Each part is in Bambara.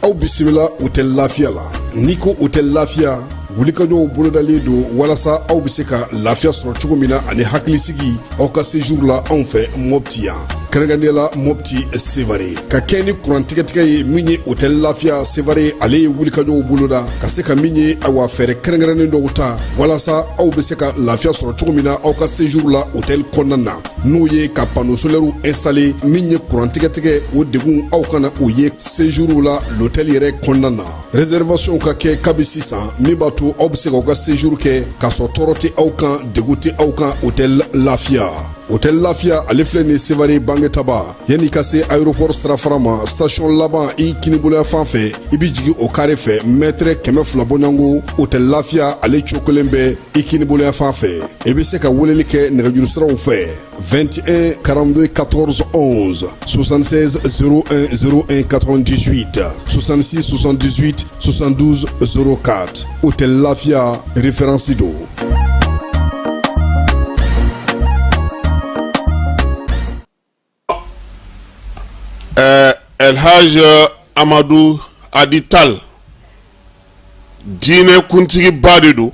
Aw bisimila Hôtel Lafiya la. N'i ko Hôtel Lafiya, wulikajɔw bolodalen don walasa aw bɛ se ka lafiya sɔrɔ cogo min na ani hakilisigi aw ka séjour la anw fɛ Mopti yan, kɛrɛnkɛrɛnnenya la Mopti Sevare. Ka kɛ ni kuran tigɛtigɛ ye min ye, Hôtel Lafiya Sevare ale ye wulikajɔw boloda ka se ka min ye, awa, fɛɛrɛ kɛrɛnkɛrɛnnen dɔw ta walasa aw bɛ se ka lafiya sɔrɔ cogo min na aw ka séjour la hôtel kɔnɔna na, n'o ye ka panneau solaire installer. Min ye kuran tigɛtigɛ, o degun aw kana o ye séjour la l'hôtel yɛrɛ kɔnɔna na. Réservation ka kɛ kabi sisan, min b'a to aw bɛ se k'aw ka séjour kɛ k'a sɔrɔ tɔɔrɔ tɛ aw kan, degun tɛ aw kan. Hôtel Lafiya, Hôtel Lafiya ale filɛ nin Sevare Bangetaba, yanni ka se aéroport sirafara ma, station laban, i kiniboloya fan fɛ, i bɛ jigin o carré fɛ, mètre 200 bɔɲɔgɔnko, Hôtel Lafiya ale cokolen bɛ i kiniboloya fan fɛ. I bɛ se ka weleli kɛ nɛgɛjuru siraw fɛ: 21 42 14 11, 76 01 01 98, 66 78 72 04. Hôtel Lafiya, référence don. Elhaj Amadu Adi Tal, diinɛ kuntigiba de don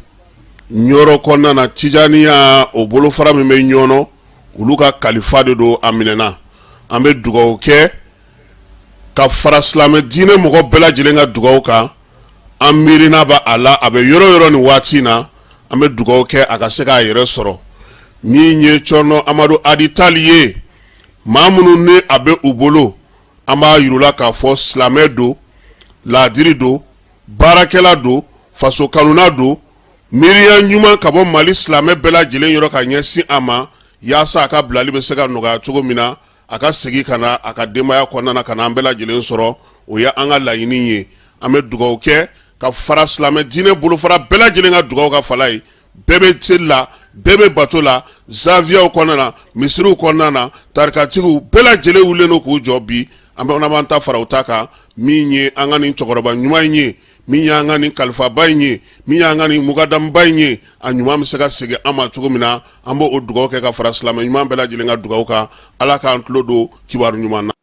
Ɲɔrɔ kɔnɔna na. Tijaniya, o bolofara min bɛ Ɲɔnɔ, olu ka kalifa de don. A minɛna. An bɛ dugawu kɛ ka fara silamɛ diinɛ mɔgɔ bɛɛ lajɛlen ka dugawu kan. An miirina bɛ a la, a bɛ yɔrɔ yɔrɔ nin waati in na. An bɛ dugawu kɛ a ka se k'a yɛrɛ sɔrɔ. Min ye Cɔrɔnɔ Amadu Adi Tal ye, maa minnu ni a bɛ u bolo, an b'a yir'u la k'a fɔ silamɛ don, laadiri don, baarakɛla don, faso kanuna don. Miiriya ɲuman ka bɔ Mali silamɛ bɛɛ lajɛlen yɔrɔ ka ɲɛsin a ma, yaasa a ka bilali bɛ se ka nɔgɔya cogo min na, a ka segin ka na a ka denbaya kɔnɔna na, ka na an bɛɛ lajɛlen sɔrɔ. O ye an ka laɲini ye. An bɛ dugawu kɛ ka fara silamɛ diinɛ bolofara bɛɛ lajɛlen ka dugawu kan. Fala ye, bɛɛ bɛ seli la, bɛɛ bɛ bato la, zawiyaw kɔnɔna na, misiriw kɔnɔna na, tarikatigiw bɛɛ lajɛlen wulilen don k'u jɔ bi. An bɛ b'an ta fara u ta kan. Min ye an ka nin cɛkɔrɔba ɲuman in ye, min y'an ka nin kalifaba in ye, min y'an ka nin mukadamuba in ye, a ɲuman bɛ se ka segin an ma cogo min na, an b'o dugawu kɛ ka fara silamɛ ɲuman bɛɛ lajɛlen ka dugawu kan. Ala k'an tulo don kibaru ɲuman na.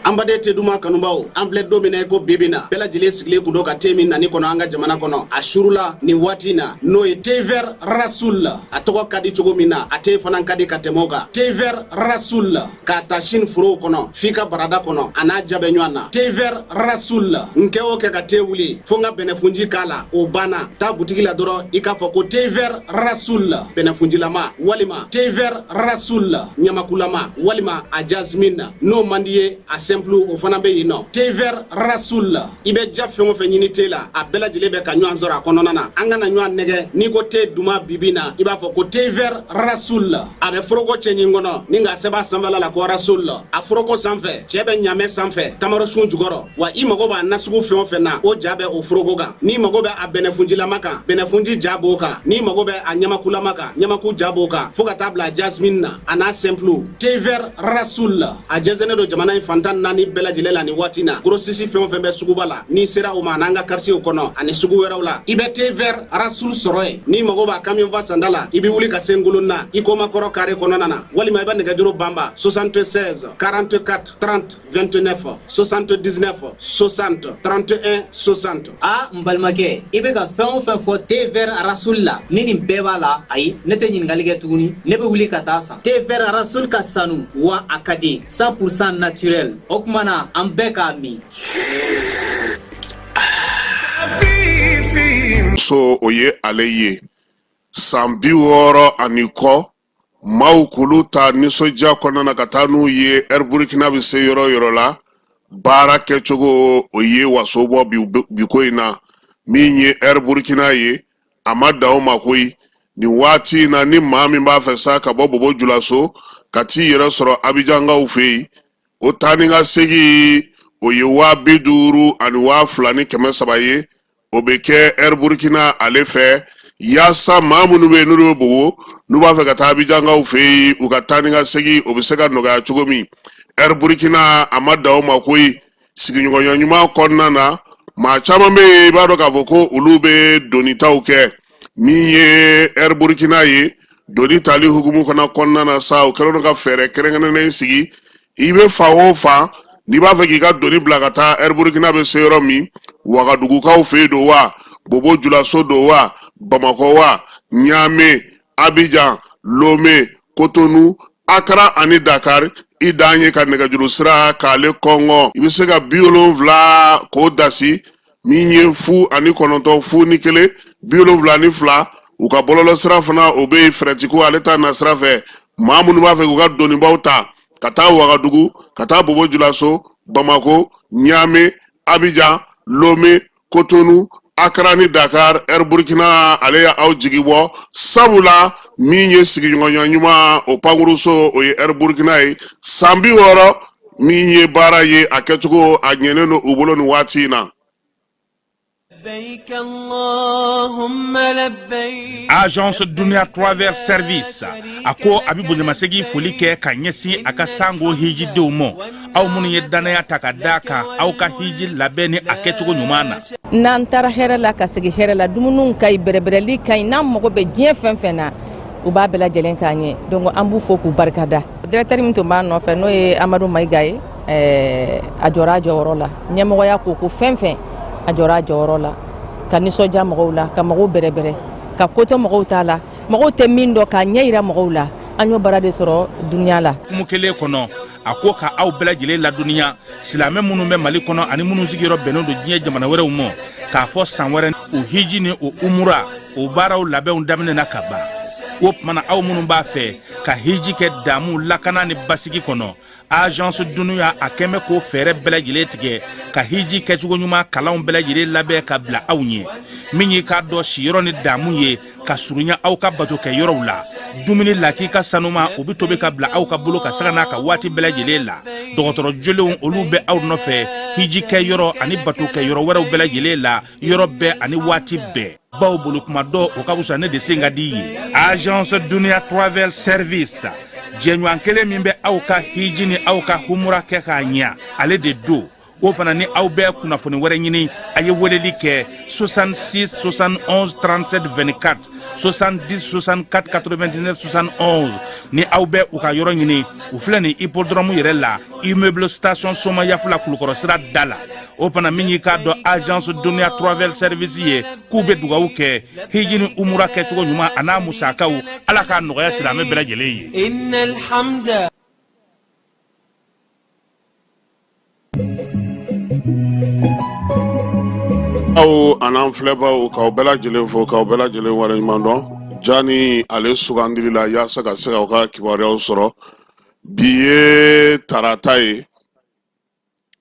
An baden te duman kanubaw, an filɛ don min na i ko bibi na, bɛɛ lajɛlen sigilen kun don ka te min nani kɔnɔ an ka jamana kɔnɔ a surula nin waati na, n'o ye thé vert Rasoul. A tɔgɔ ka di cogo min na, a te fana ka di ka tɛmɛ o kan. Thé vert Rasoul, k'a ta Chine forow kɔnɔ f'i ka barada kɔnɔ, a n'a ja bɛ ɲɔgɔn na. Thé vert Rasoul, n kɛ o kɛ ka te wuli fo n ka bɛnɛfunji k'a la, o banna. Taa butigi la dɔrɔn, i k'a fɔ ko thé vert Rasoul bɛnɛfunjilama, walima thé vert Rasoul ɲamakulama, walima a jasmine. N'o man di ye, a simple, o fana bɛ yen nɔ. Thé vert Rasoul, i bɛ ja fɛn o fɛn ɲini te la, a bɛɛ lajɛlen bɛ ka ɲɔgɔn sɔrɔ a kɔnɔna na. An kana ɲɔgɔn nɛgɛ. N'i ko te duman bibi na, i b'a fɔ ko thé vert Rasoul. A bɛ foroko cɛɲi kɔnɔ ni k'a sɛbɛn a sanfɛla la ko Rasoul. A foroko sanfɛ, cɛ bɛ ɲamɛ sanfɛ, tamaro sun jukɔrɔ. Wa i mago b'a nasugu fɛn o fɛn na, o ja bɛ o foroko kan. N'i mago bɛ a bɛnɛfunjilama kan, bɛnɛfunji ja b'o kan. N'i mago bɛ a ɲamakulama kan, ɲamaku ja b'o kan, fo ka taa bila jasmine na, a n'a simple. Thé vert Rasoul, a jɛnsɛnnen don jamana in fan tan. naani bɛɛ lajɛlen la nin waati na. Grossiste fɛn o fɛn bɛ suguba la, n'i sera u ma an'an ka quartier kɔnɔ ani sugu wɛrɛw la, i bɛ thé vert Rasoul sɔrɔ yen. N'i mago b'a camion fa sanda la, i bɛ wuli ka se Ngolonna Ikoma kɔrɔ carré kɔnɔna na, walima i bɛ nɛgɛjuru banba 76 44 30 29, 79 60 31 60. A n balimakɛ, i bɛ ka fɛn o fɛn fɔ thé vert Rasoul la, ni nin bɛɛ b'a la, ayi, ne tɛ ɲininkali kɛ tuguni, ne bɛ wuli ka taa san. Thé vert Rasoul ka sanu wa a ka di, 100% naturel. O tuma na an bɛɛ k'a min. So o ye ale ye san 60 ani kɔ maaw k'olu ta nisɔndiya kɔnɔna na ka taa n'u ye Air Burkina bɛ se yɔrɔ o yɔrɔ la, baara kɛcogo o ye waso bɔ bi ko in na. Min ye Air Burkina ye, a ma dan o ma koyi. Nin waati in na, ni maa min b'a fɛ sa ka bɔ Bobo Julaso ka t'i yɛrɛ sɔrɔ Abijankaw fɛ yen, o taa ni ka segin o ye 50 000 ani 2300 ye. O bɛ kɛ Air Burkina ale fɛ, yaasa maa minnu bɛ yen n'olu bɛ Bobo, n'u b'a fɛ ka taa Abijankaw fɛ yen, u ka taa ni ka segin o bɛ se ka nɔgɔya cogo min. Air Burkina a ma dan o ma koyi. Sigiɲɔgɔnya ɲuman kɔnɔna na, maa caman bɛ yen, i b'a dɔn k'a fɔ ko olu bɛ donitaw kɛ. Min ye Air Burkina ye, doni tali hukumu fana kɔnɔna na sa, o kɛlen don ka fɛɛrɛ kɛrɛnkɛrɛnnen sigi. I bɛ fan o fan, n'i b'a fɛ k'i ka doni bila ka taa Air Burkina bɛ se yɔrɔ min, Wagadugukaw fɛ yen don wa, Bobo Julaso don wa, Bamakɔ wa, Ɲame, Abijan, Lome, Kotonu, Akara ani Dakar, i dan ye ka nɛgɛjuru sira k'ale kɔngɔ. I bɛ se ka 70 k'o dasi, min ye 0 ani 9, 0 ni 1, 72. U ka bɔlɔlɔ sira fana o bɛ yen, fɛrɛtiko ale ta na sira fɛ. Maa minnu b'a fɛ k'u ka donibaw ta ka taa Wagadugu, ka taa Bobo Julaso, Bamako, Ɲame, Abijan, Lome, Kotonu, Akara ni Dakar, Air Burkina ale y'aw jigi bɔ, sabula min ye sigiɲɔgɔnya ɲuman o pankuruso, o ye Air Burkina ye. San 60 min ye baara ye, a kɛcogo a ɲɛnen don u bolo nin waati in na. Agence Dunia Travel Service a ko a bɛ bonyamasegin foli kɛ ka ɲɛsin a ka sango hijidenw ma, aw minnu ye dannaya ta ka da kan aw ka hiji labɛn ni a kɛcogo ɲuman na. N'an taara hɛrɛ la ka segin hɛrɛ la, dumuniw ka ɲi, bɛrɛbɛrɛli ka ɲi, n'an mago bɛ diɲɛ fɛn fɛn na, u b'a bɛɛ lajɛlen k'an ye. Donc an b'u fo k'u barikada. Directeur min tun b'a nɔfɛ, n'o ye Amadu Mayiga ye, a jɔra a jɔyɔrɔ la. Ɲɛmɔgɔya ko ko fɛn fɛn, a jɔra a jɔyɔrɔ la ka nisɔndiya mɔgɔw la, ka mɔgɔw bɛrɛbɛrɛ, ka ko to mɔgɔw ta la, mɔgɔw tɛ min dɔn, k'a ɲɛ yira mɔgɔw la. An y'o baara de sɔrɔ Dunia la. Hukumu kelen kɔnɔ, a ko ka aw bɛɛ lajɛlen ladɔnniya, silamɛ minnu bɛ Mali kɔnɔ ani minnu sigiyɔrɔ bɛnnen don diɲɛ jamana wɛrɛw ma, k'a fɔ san wɛrɛ o hiji ni o umura o baaraw labɛnw daminɛna ka ban. O tuma na, aw minnu b'a fɛ ka hiji kɛ damu, lakana ni basigi kɔnɔ, Agence Dunia a kɛn bɛ k'o fɛɛrɛ bɛɛ lajɛlen tigɛ ka hiji kɛcogo ɲuman kalanw bɛɛ lajɛlen labɛn ka bila aw ɲɛ. Min y'i k'a dɔn siyɔrɔ ni damu ye ka surunya aw ka bato kɛ yɔrɔw la, dumuni lakika sanuma o bɛ tobi ka bila aw ka bolo ka sanga n'a ka waati bɛɛ lajɛlen la. Dɔgɔtɔrɔ jolenw olu bɛ aw nɔfɛ hiji kɛ yɔrɔ ani bato kɛ yɔrɔ wɛrɛw bɛɛ lajɛlen la, yɔrɔ bɛɛ ani waati bɛɛ, baw bolo kuma dɔ o ka fisa ne de sen ka di ye. Agence Dunia Travel Service, jɛɲɔgɔn kelen min bɛ aw ka hiji ni aw ka humura kɛ k'a ɲɛ, ale de don. O fana ni aw bɛ kunnafoni wɛrɛ ɲini, a ye weleli kɛ 66 71 37 24, 70 64 99 71. Ni aw bɛ u ka yɔrɔ ɲini, u filɛ nin hippodrome yɛrɛ la, immeuble station Somayafula, Kulukɔrɔ sira da la. O fana min y'i k'a dɔn Agence Dunia Travel Service ye, k'u bɛ dugawu kɛ hiji ni umura kɛcogo ɲuman a n'a musakaw, Ala k'a nɔgɔya silamɛ bɛɛ lajɛlen ye. Aw an'an filɛbaw, k'aw bɛɛ lajɛlen fo, k'aw bɛɛ lajɛlen waleɲuman dɔn jani ale sugandili la yaasa ka se k'aw ka kibaruyaw sɔrɔ. Bi ye tarata ye,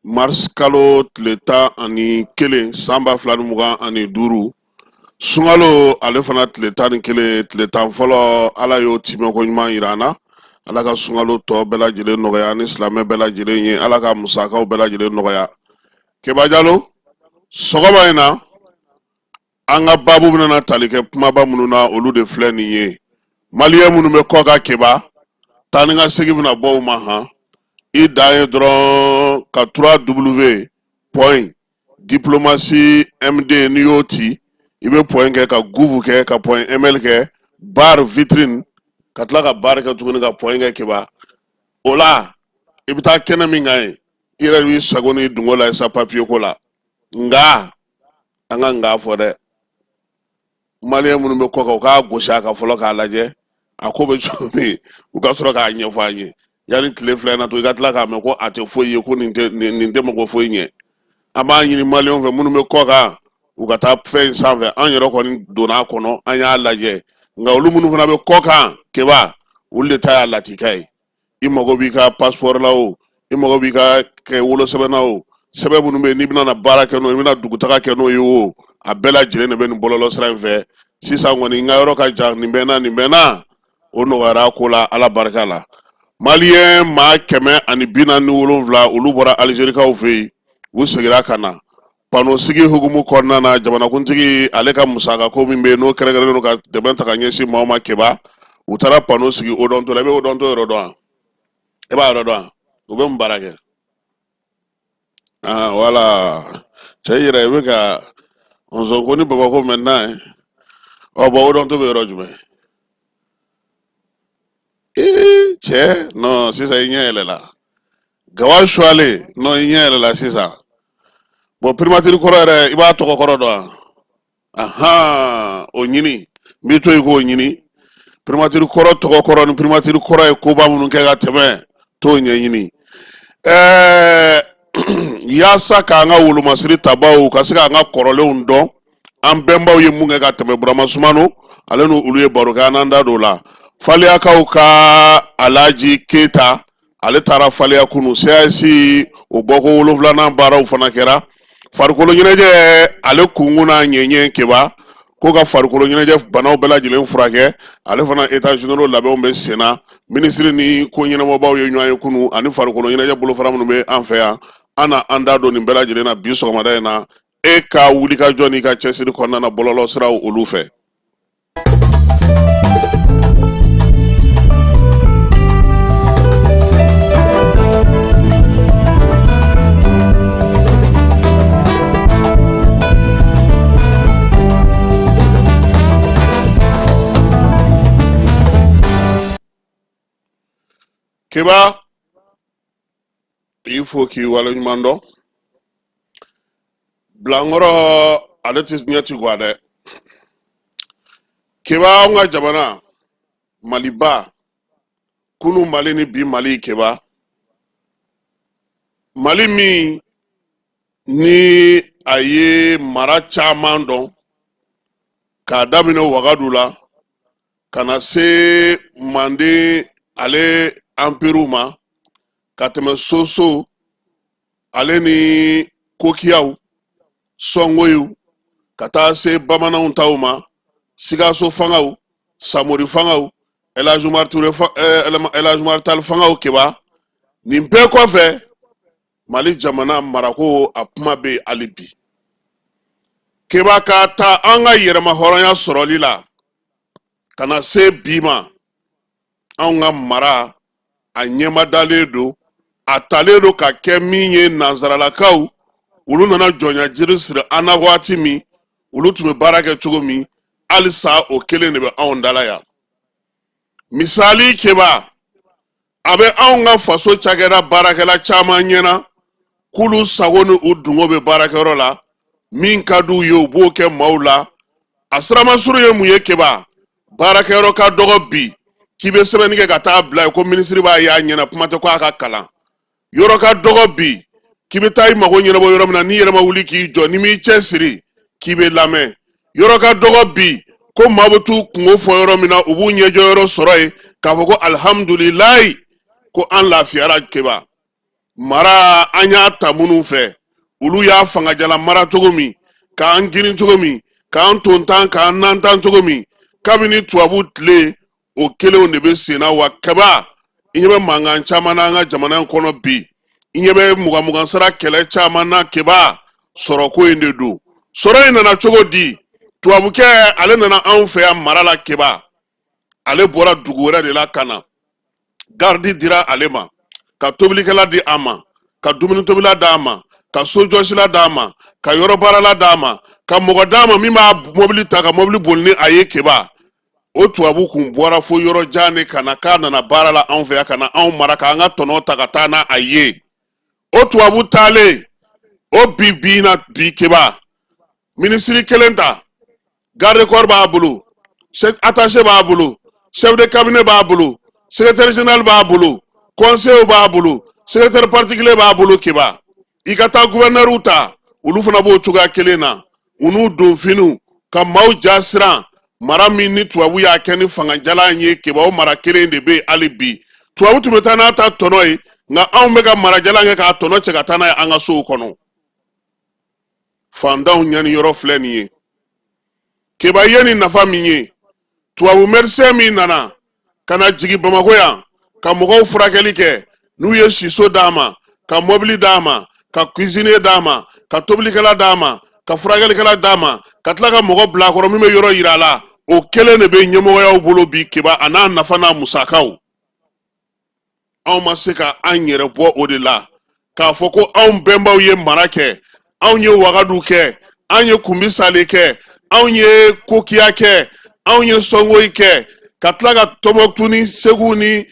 mars kalo tile 11, san 2025, sunkalo ale fana tile 11, tile 10 fɔlɔ. Ala y'o timɛko ɲuman yira an na. Ala ka sunkalo tɔ bɛɛ lajɛlen nɔgɔya ni silamɛ bɛɛ lajɛlen ye. Ala ka musakaw bɛɛ lajɛlen nɔgɔya. Keba Jalo, sɔgɔma in na, an ka baabu bɛna tali kɛ kumaba minnu na, olu de filɛ nin ye. Maliyɛn minnu bɛ kɔkan, Keba, taa ni ka segin bɛna bɔ u ma han. I dan ye dɔrɔn ka 3 W point diplomatie MD, n'i y'o ci, i bɛ point kɛ, ka gouv kɛ, ka point ML kɛ, barre vitrine, ka tila ka barre kɛ tuguni, ka point kɛ. Keba, o la i bɛ taa kɛnɛ min kan yen, i yɛrɛ b'i sago ni dungo la sa papiye ko la. Nka an ka nka fɔ dɛ, maliyɛn minnu bɛ kɔkan, u k'a gosi a kan fɔlɔ k'a lajɛ a ko bɛ cogo min, u ka sɔrɔ k'a ɲɛfɔ an ye yanni tile 2 in na to i ka tila k'a mɛn ko a tɛ foyi ye, ko nin tɛ nin tɛ mɔgɔ foyi ɲɛ. An b'a ɲini maliyɛnw fɛ minnu bɛ kɔkan, u ka taa fɛn in sanfɛ. An yɛrɛ kɔni donna a kɔnɔ, an y'a lajɛ, nka olu minnu fana bɛ kɔkan, Keba, olu de ta y'a latika ye. I mago b'i ka passeport la o, i mago b'i ka kɛ wolosɛbɛn na o, sɛbɛn minnu bɛ yen n'i bɛna na baara kɛ n'o ye, i bɛna dugutaga kɛ n'o ye o, a bɛɛ lajɛlen de bɛ nin bɔlɔlɔ sira in fɛ. Sisan kɔni, n ka yɔrɔ ka jan, nin bɛ n na, nin bɛ n na, o nɔgɔyara ko la, Ala barika la. Maliyɛn maa 147, olu bɔra Alizerikaw fɛ yen, u seginna ka na pano sigi hukumu kɔnɔna na. Jamanakuntigi ale ka musakako min bɛ yen, n'o kɛrɛnkɛrɛnnen don ka dɛmɛ ta ka ɲɛsin maaw ma, Keba, u taara pano sigi Odonto la. I bɛ Odonto yɔrɔ dɔn wa? E b'a yɔrɔ dɔn wa? U bɛ mun baara kɛ? Ah, voilà, cɛ, i yɛrɛ i bɛ ka nson ko ni Bamakɔ maintenant ye. Ɔ bɔn, Odonto bɛ yɔrɔ jumɛn? Ee cɛ, non, sisan i ɲɛ yɛlɛla. Gawa suwale, non, i ɲɛ yɛlɛla sisan. Bɔn, primature kɔrɔ yɛrɛ, i b'a tɔgɔ kɔrɔ dɔn wa? Ahan, o ɲini, n b'i to yen k'o ɲini. Primature kɔrɔ tɔgɔ kɔrɔ ni primature kɔrɔ ye koba minnu kɛ ka tɛmɛ, t'o ɲɛɲini. Yaasa k'an ka wolomasiri tabaw ka se k'an ka kɔrɔlenw dɔn, an bɛnbaw ye mun kɛ ka tɛmɛ, Burama Sumano ale n'u olu ye baro kɛ, an n'an da don o la. Faliyakaw ka Alaji Keyita, ale taara Faliya kunu. CAS o bɔko 7nan baaraw fana kɛra. Farikolo ɲɛnajɛ, ale kunkun n'a ɲɛɲɛ, Keba, ko ka farikolo ɲɛnajɛ banaw bɛɛ lajɛlen furakɛ, ale fana états généraux labɛnw bɛ sen na. Minisiri ni ko ɲɛnabɔbaw ye ɲɔgɔn ye kunu, ani farikolo ɲɛnajɛ bolofara minnu bɛ an fɛ yan. An na an da don nin bɛɛ lajɛlen na bi sɔgɔmada in na, e ka wulikajɔ n'i ka cɛsiri kɔnɔna na bɔlɔlɔ siraw olu fɛ. Keba, i fo k'i waleɲuman dɔn. Bilankɔrɔ, ale tɛ ɲɛ ti guwa dɛ. Keba, anw ka jamana Maliba, kunu Mali ni bi Mali, Keba, Mali min ni a ye mara caman dɔn, k'a daminɛ Wagadu la ka na se Manden ale anpiriw ma, ka tɛmɛ Soso ale ni Kokiyaw, Sɔngoyiw, ka taa se bamananw taw ma, Sikaso fangaw, Samori fangaw, Elhadj Umar Ture, Elhadj Umar Tall fangaw. Keba, nin bɛɛ kɔfɛ, Mali jamana marako a kuma bɛ yen hali bi. Keba, k'a ta an ka yɛrɛmahɔrɔnya sɔrɔli la ka na se bi ma, anw ka mara a ɲɛmadalen don, a talen don ka kɛ min ye, nansaralakaw olu nana jɔnya jiri siri an na waati min, olu tun bɛ baara kɛ cogo min, halisa o kelen de bɛ anw da la yan. Misali, Keba, a bɛ anw ka faso cakɛda baarakɛla caman ɲɛna k'olu sago ni u dungo bɛ baarakɛyɔrɔ la, min ka d'u ye u b'o kɛ maaw la. A siramasuru ye mun ye, Keba? Baarakɛyɔrɔ ka dɔgɔ bi k'i bɛ sɛbɛnni kɛ ka taa bila yen ko minisiri b'a y'a ɲɛna, kuma tɛ ko a ka kalan. Yɔrɔ ka dɔgɔ bi k'i bɛ taa i mago ɲɛnabɔ yɔrɔ min na, n'i yɛrɛ ma wuli k'i jɔ, n'i m'i cɛ siri k'i bɛ lamɛn. Yɔrɔ ka dɔgɔ bi ko maa bɛ t'u kunko fɔ yɔrɔ min na, u b'u ɲɛjɔ yɔrɔ sɔrɔ yen k'a fɔ ko alihamudulilayi, ko an lafiyara. Keba, mara an y'a ta minnu fɛ, olu y'a fangajala mara cogo min, k'an girin cogo min, k'an tontan, k'an nantan cogo min, kabini tubabu tile, o kelenw de bɛ senna wa. Keba, i ɲɛ bɛ mankan caman na an ka jamana in kɔnɔ bi, i ɲɛ bɛ mugan mugan sara kɛlɛ caman na, Keba, sɔrɔko in de don. Sɔrɔ in nana cogo di? Tubabukɛ ale nana anw fɛ yan mara la. Keba, ale bɔra dugu wɛrɛ de la ka na, garidi dira ale ma, ka tobilikɛla di a ma, ka dumunitobila d'a ma, ka sojɔsila d'a ma, ka yɔrɔ baarala d'a ma, ka mɔgɔ d'a ma min b'a mɔbili ta ka mɔbili boli ni a ye. Keba, o tubabu kun bɔra fo yɔrɔ jan de ka na k'a nana baara la anw fɛ yan, ka na anw mara, k'an ka tɔnɔ ta ka taa n'a a ye. O tubabu taalen o bi bi na bi, Keba, minisiri kelen ta, garde corps b'a bolo, chef attaché b'a bolo, chef de cabinet b'a bolo, secrétaire général b'a bolo, conseiller b'a bolo, secrétaire particulier b'a bolo. Keba, i ka taa gouverneur ta, olu fana b'o cogoya kelen na, u n'u donfiniw ka maaw ja siran. Mara min ni tubabu y'a kɛ ni fangajalan ye, Keba, o mara kelen de bɛ yen hali bi. Tubabu tun bɛ taa n'a ta tɔnɔ ye, nka anw bɛ ka marajalan kɛ k'a tɔnɔ cɛ ka taa n'a ye an ka sow kɔnɔ. Fantanw ɲani yɔrɔ filɛ nin ye. Keba, ye nin nafa min ye, tubabu médecin min nana ka na jigin Bamakɔ yan ka mɔgɔw furakɛli kɛ, n'u ye siso d'a ma, ka mɔbili d'a ma, ka cuisinier d'a ma, ka tobilikɛla d'a ma, ka furakɛlikɛla d'a ma, ka tila ka mɔgɔ bila a kɔrɔ min bɛ yɔrɔ yira a la, o kelen de bɛ ɲɛmɔgɔyaw bolo bi. Keba, a n'a nafa n'a musakaw, anw ma se ka an yɛrɛ bɔ o de la k'a fɔ ko anw bɛnbaw ye mara kɛ, anw ye Wagadu kɛ, anw ye Kunbi Sale kɛ, anw ye Kokiya kɛ, anw ye Sɔngoyi kɛ, ka tila ka Tɔnbɔkutu ni Segu ni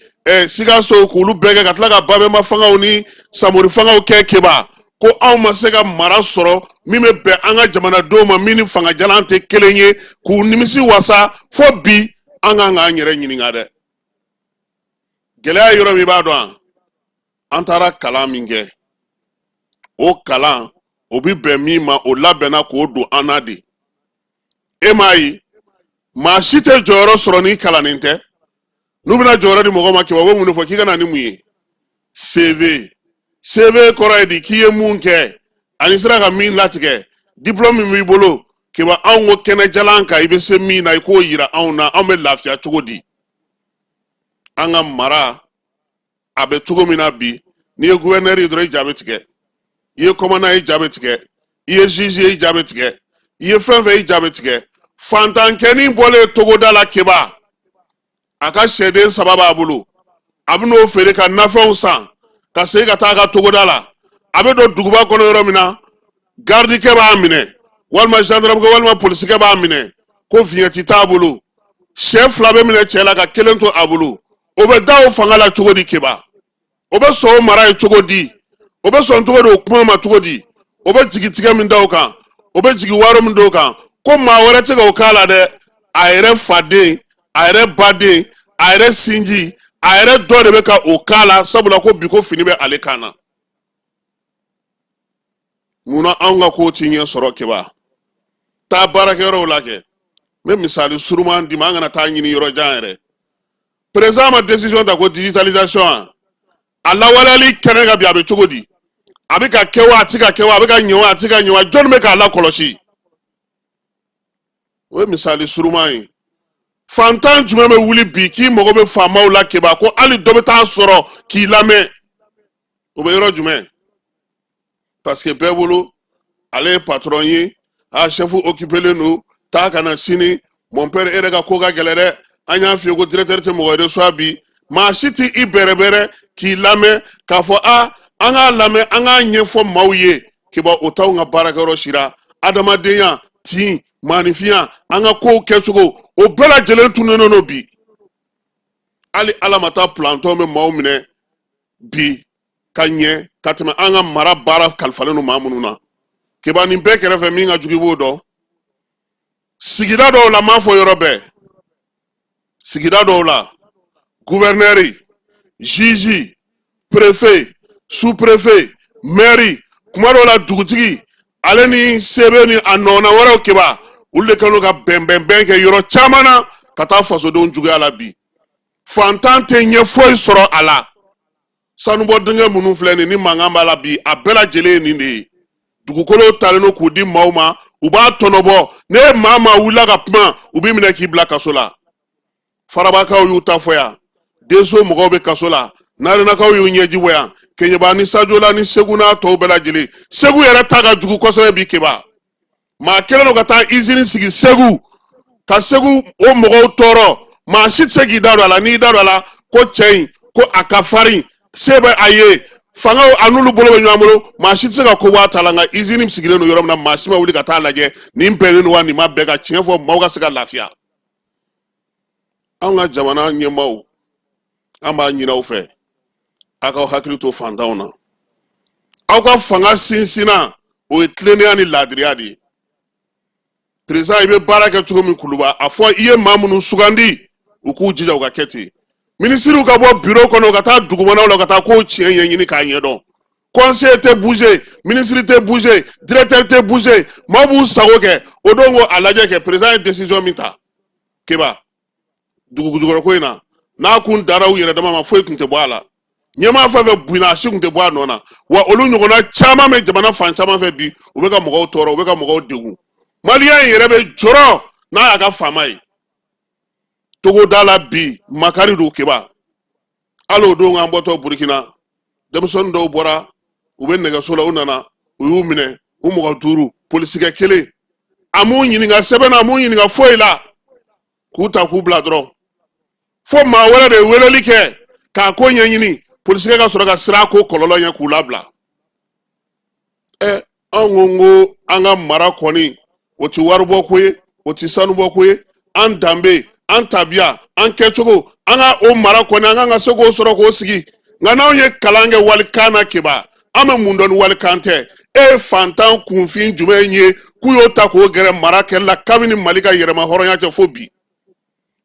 Sikaso k'olu bɛɛ kɛ, ka tila ka Babɛnba fangaw ni Samori fangaw kɛ. Keba, ko anw ma se ka mara sɔrɔ min bɛ bɛn an ka jamanadenw ma, min ni fangajalan tɛ kelen ye, k'u nimisi wasa fo bi. An kan k'an yɛrɛ ɲininka dɛ. Gɛlɛya yɔrɔ min b'a dɔn, an taara kalan min kɛ, o kalan o bɛ bɛn min ma, o labɛnna k'o don an na de. E m'a ye, maa si tɛ jɔyɔrɔ sɔrɔ n'i kalannen tɛ. N'u bɛna jɔyɔrɔ di mɔgɔ ma, Keba, u bɛ mun de fɔ? K'i ka na ni mun ye? CV. CV kɔrɔ ye di? K'i ye mun kɛ ani sera ka min latigɛ, diplôme min b'i bolo. Keba, anw ko kɛnɛjalan kan, i bɛ se min na, i k'o yira anw na, anw bɛ lafiya cogo di? An ka mara a bɛ cogo min na bi, n'i ye gouverneur ye dɔrɔn, i ja bɛ tigɛ. I ye commandant ye, i ja bɛ tigɛ. I ye juge ye, i ja bɛ tigɛ. I ye fɛn fɛn, i ja bɛ tigɛ. Fantankɛnin bɔlen togoda la, Keba, a ka sɛden saba b'a bolo, a bɛ n'o feere ka nafɛnw san ka segin ka taa a ka togoda la. A bɛ don duguba kɔnɔ yɔrɔ min na, garidikɛ b'a minɛ, walima gendarmekɛ, walima polisikɛ b'a minɛ ko vignette t'a bolo. Sɛ fila bɛ minɛ cɛ la ka kelen to a bolo. O bɛ da o fanga la cogo di? Keba, o bɛ sɔn o mara ye cogo di? O bɛ sɔn cogo di o kuma ma cogo di? O bɛ jigi tigɛ min da o kan, o bɛ jigi waaro min da o kan, ko maa wɛrɛ tɛ k'o k'a la dɛ, a yɛrɛ faden, a yɛrɛ baden, a yɛrɛ sinji, a yɛrɛ dɔ de bɛ ka o k'a la, sabula ko bi ko fini bɛ ale kan na. Munna anw ka kow ti ɲɛ sɔrɔ? Keba, taa baarakɛyɔrɔw la kɛ. N bɛ misali suruman d'i ma, an kana taa ɲini yɔrɔ jan yɛrɛ. Président ma décision ta ko digitalisation, a lawaleyali kɛnɛ kan bi, a bɛ cogo di? A bɛ ka kɛ wa, a ti ka kɛ wa? A bɛ ka ɲɛ wa, a ti ka ɲɛ wa? Jɔnni bɛ k'a lakɔlɔsi? O ye misali suruman ye. Fantan jumɛn bɛ wuli bi k'i mago bɛ faamaw la, Keba, ko hali dɔ bɛ taa sɔrɔ k'i lamɛn? O bɛ yɔrɔ jumɛn? Parce que bɛɛ bolo ale ye patron ye, a chef occupélen don, taa ka na sini. Mon père, e yɛrɛ ka ko ka gɛlɛn dɛ. An y'a f'i ye ko directeur tɛ mɔgɔ reçoit bi. Maa si tɛ i bɛrɛbɛrɛ k'i lamɛn k'a fɔ a an k'a lamɛn, an k'a ɲɛfɔ maaw ye. Keba, o t'anw ka baarakɛyɔrɔ sira. Adamadenya tin, maaninfinya, an ka kow kɛcogo, o bɛɛ lajɛlen tununnen don bi. Hali ala ma taa plantɔn bɛ maaw minɛ bi ka ɲɛ ka tɛmɛ an ka mara baara kalifalen don maa minnu na. Keba, nin bɛɛ kɛrɛfɛ, min ka jugu, i b'o dɔn. Sigida dɔw la, n m'a fɔ yɔrɔ bɛɛ, sigida dɔw la, gouverneur, juge, préfet, sous préfet, maire, kuma dɔw la dugutigi, ale ni sebe ni a nɔna wɛrɛw, Keba, olu de kɛlen don ka bɛnbɛnbɛn kɛ yɔrɔ caman na ka taa fasodenw juguya la bi. Fantan tɛ ɲɛ foyi sɔrɔ a la. Sanubɔ dingɛ minnu filɛ nin ni mankan b'a la bi, a bɛɛ lajɛlen ye nin de ye. Dugukolo talen don k'u di maaw ma, u b'a tɔnɔbɔ. Ne ye maa maa wulila ka kuma, u b'i minɛ k'i bila kaso la. Farabakaw y'u ta fɔ yan, denso mɔgɔw bɛ kaso la, narenakaw y'u ɲɛji bɔ yan, Keɲeba ni Sajola ni Segu n'a tɔw bɛɛ lajɛlen. Segu yɛrɛ ta ka jugu kosɛbɛ bi. Keba, maa kɛlen don ka taa izini sigi Segu ka Segu o mɔgɔw tɔɔrɔ. Maa si tɛ se k'i da don a la. N'i da don a la ko cɛ in ko a ka farin. Se bɛ a ye, fanga a n'olu bolo bɛ ɲɔgɔn bolo, maa si tɛ se ka ko bɔ a ta la. Nka izini sigilen don yɔrɔ min na, maa si ma wuli ka taa lajɛ nin bɛnnen don wa nin ma bɛn, ka tiɲɛ fɔ maaw ka se ka lafiya. Anw ka jamana ɲɛmaaw, an b'a ɲini aw fɛ, aw k'aw hakili to fantanw na. Aw ka fanga sinsinna, o ye tilennenya ni laadiriya de ye. Président, i bɛ baara kɛ cogo min Kuluba, a fɔ i ye maa minnu sugandi, u k'u jija u ka kɛ ten. Minisiriw ka bɔ biro kɔnɔ, u ka taa dugumanaw la, ka taa kow tiɲɛ ɲɛɲini k'a ɲɛdɔn. Conseiller tɛ bouger, ministre tɛ bouger, directeur tɛ bouger, maaw b'u sago kɛ. O don ko a lajɛ kɛ, président ye décision min ta Keba dugu jukɔrɔ ko in na, n'a kun dara u yɛrɛ dama ma, foyi tun tɛ bɔ a la. Ɲɛmaa fɛn fɛn binna, a si tun tɛ bɔ a nɔ na. Wa olu ɲɔgɔnna caman bɛ jamana fan caman fɛ bi, u bɛ ka mɔgɔw tɔɔrɔ, u bɛ ka mɔgɔw degun. Maliyɛn yɛrɛ bɛ jɔrɔ n'a y'a ka faama ye togoda la bi. Makari don Keba. Hali o don an bɔtɔ Burukina, denmisɛnnin dɔw bɔra, u bɛ nɛgɛso la, u nana, u y'u minɛ, u mɔgɔ duuru, polisikɛ kelen. A m'u ɲininka sɛbɛn na, a m'u ɲininka foyi la, k'u ta k'u bila dɔrɔn. Fo maa wɛrɛ de ye weleli kɛ k'a ko ɲɛɲini, polisikɛ ka sɔrɔ ka siran ko kɔlɔlɔ ɲɛ k'u labila. Ɛ, anw ko n ko an ka mara kɔni, o ti waribɔ ko ye, o ti sanubɔ ko ye. An danbe, an tabiya, an kɛcogo, an ka o mara kɔni, an kan ka se k'o sɔrɔ k'o sigi. Nka n'anw ye kalan kɛ walikan na Keba, an bɛ mun dɔn ni walikan tɛ? E ye fantan kunfin jumɛn ye k'u y'o ta k'o gɛrɛ mara kɛli la kabini Mali ka yɛrɛma hɔrɔnya cɛ fo bi?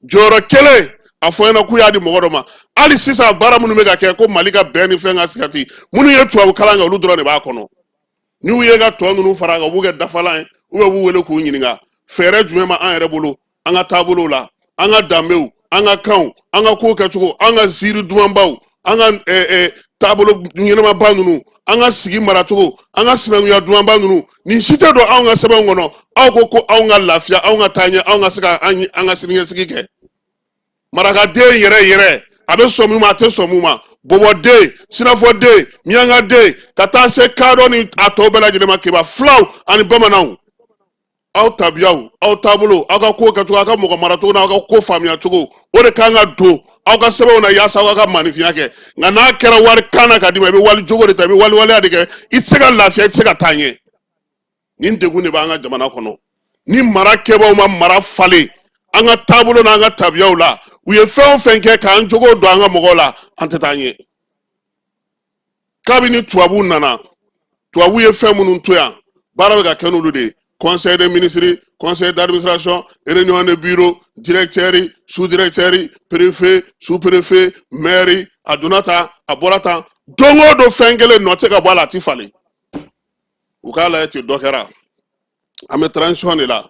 Jɔyɔrɔ kelen a fɔ ɲɛna k'u y'a di mɔgɔ dɔ ma. Hali sisan, baara minnu bɛ ka kɛ ko Mali ka bɛn ni fɛn ka sigati, minnu ye tubabu kalan kɛ, olu dɔrɔn de b'a kɔnɔ. N'u ye ka tɔ ninnu fara a kan, u b'u kɛ dafalan ye, u bɛ b'u wele k'u ɲininka fɛɛrɛ jumɛn ma an yɛrɛ bolo, an ka taabolow la, an ka danbew, an ka kanw, an ka kow kɛcogo, an ka ziiri dumanbaw, an ka taabolo ɲɛnamaba ninnu, an ka sigi maracogo, an ka sinankunya dumanba ninnu, nin si tɛ don anw ka sɛbɛnw kɔnɔ. Aw ko ko anw ka lafiya, anw ka taa ɲɛ, anw ka se ka an ka siniɲɛsigi kɛ. Marakaden yɛrɛ yɛrɛ, a bɛ sɔn min ma, a tɛ sɔn min ma, bɔbɔden, sinafɔden, miyankaden, ka taa se kadɔ ni a tɔw bɛɛ lajɛlen ma Keba, filaw ani bamananw, aw tabiyaw, aw taabolo, aw ka ko kɛcogo, aw ka mɔgɔ maracogo n'aw ka ko faamuya cogo, o de kan ka don aw ka sɛbɛnw na yaasa aw ka maanifinya kɛ. Nka n'a kɛra wari kan na ka d'i ma, i bɛ wali jogo de ta, i bɛ waliwaleya de kɛ, i tɛ se ka lafiya, i tɛ se ka taa ɲɛ. Nin degun de b'an ka jamana kɔnɔ. Ni mara kɛbaaw ma mara falen an ka taabolo n'an ka tabiyaw la, u ye fɛn o fɛn kɛ k'an jogo don an ka mɔgɔw la, an tɛ taa ɲɛ. Kabini tubabuw nana, tubabu ye fɛn minnu to yan, baara bɛ ka kɛ n'olu de ye: conseil des ministres, conseil d'administration, réunion de bureau, directeur, sous-directeur, préfet, sous-préfet, maire. A donna tan, a bɔra tan, don o don fɛn kelen nɔ tɛ ka bɔ a la, a ti falen. U k'a lajɛ ten, dɔ kɛra. An bɛ transition de la.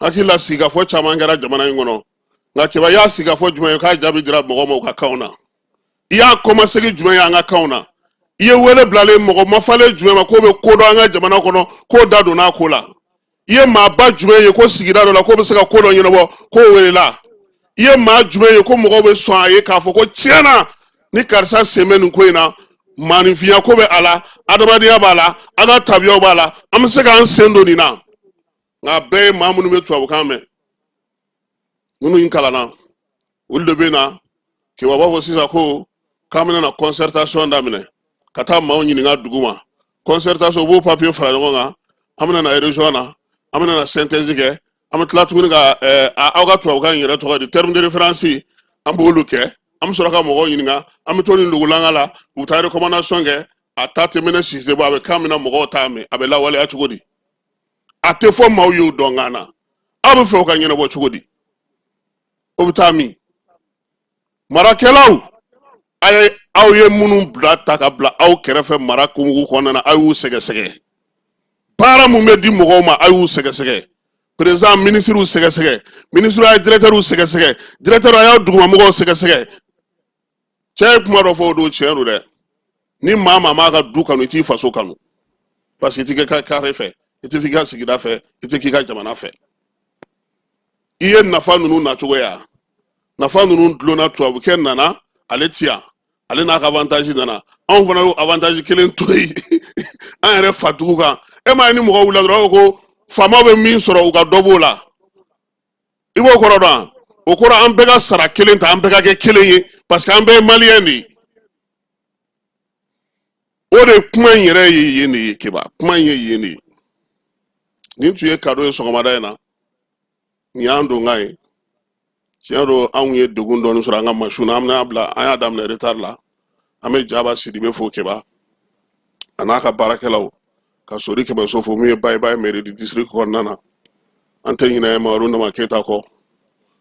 Hakili la, sigikafɔ caman kɛra jamana in kɔnɔ. Nka Keba, y'a sigikafɔ jumɛn ye k'a jaabi dira mɔgɔ ma u ka kanw na? I y'a kɔmasegin jumɛn ye an ka kanw na? I ye wele bilalen mɔgɔ mafalen jumɛn ma k'o bɛ ko dɔn an ka jamana kɔnɔ, k'o da donna a ko la? I ye maaba jumɛn ye ko sigida dɔ la k'o bɛ se ka ko dɔ ɲɛnabɔ, k'o welela? I ye maa jumɛn ye ko mɔgɔw bɛ sɔn a ye k'a fɔ ko tiɲɛ na, ni karisa sen bɛ nin ko in na, maaninfinya ko bɛ a la, adamadenya b'a la, an ka tabiyaw b'a la, an bɛ se k'an sen don nin na? Nka a bɛɛ ye maa minnu bɛ tubabukan mɛn, minnu in kalanna, olu de bɛ na. Keba b'a fɔ sisan ko k'an bɛna na concertation daminɛ, ka taa maaw ɲininka dugu ma. Concertation, u b'o papier fara ɲɔgɔn kan, an bɛna na région na, an bɛna na synthèse kɛ, an bɛ tila tuguni ka aw ka tubabukan in yɛrɛ tɔgɔ di, terme de référence, an b'olu kɛ, an bɛ sɔrɔ ka mɔgɔw ɲininka, an bɛ to nin dugulanga la, u bɛ taa recommandation kɛ. A ta tɛ mɛnɛ, si tɛ bɔ, a bɛ kan min na mɔgɔw t'a mɛn, a bɛ lawaleya cogo di? A tɛ fɔ maaw ye o dɔnkan na. Aw bɛ fɛ o ka ɲɛnabɔ cogo di? O bɛ taa min? Marakɛlaw, a ye aw ye minnu bila ta ka bila aw kɛrɛfɛ mara kungo kɔnɔna na, a y'u sɛgɛsɛgɛ. Baara mun bɛ di mɔgɔw ma, a y'u sɛgɛsɛgɛ. Président, minisiriw sɛgɛsɛgɛ, minisiriw a ye directeurw sɛgɛsɛgɛ, directeur a y'aw dugumamɔgɔw sɛgɛsɛgɛ. Cɛ ye kuma dɔ fɔ o don, tiɲɛ don dɛ. Ni maa maa m'a ka du kanu, i t'i faso kanu, parce que i t'i kɛ ka carré fɛ, i tɛ f'i ka sigida fɛ, i tɛ k'i ka jamana fɛ. I ye nafa ninnu nacogo ya, nafa ninnu dulonna, tubabukɛ nana, ale ti yan, ale n'a ka avantage nana, anw fana y'o avantage kelen to yen an yɛrɛ fadugu kan. E m'a ye, ni mɔgɔ wulila dɔrɔn, ko faamaw bɛ min sɔrɔ, u ka dɔ b'o la. I b'o kɔrɔ dɔn? O kɔrɔ, an bɛɛ ka sara kelen ta, an bɛɛ ka kɛ kelen ye, parce que an bɛɛ ye maliyɛn de ye. O de kuma in yɛrɛ ye yen de ye Keba, kuma in ye yen de ye. Nin tun ye kado ye sɔgɔmada in na, nin y'an donkan ye. Tiɲɛ don, anw ye degun dɔɔni sɔrɔ an ka machine na, an bɛna bila, an y'a daminɛ retard la. An bɛ Jaba Sidibe fo Keba, a n'a ka baarakɛlaw, ka Sori Kɛmɛso fo, min ye Bayibayi mairie du district kɔnɔna na. An tɛ ɲinɛ Mamadu Nama Keyita kɔ,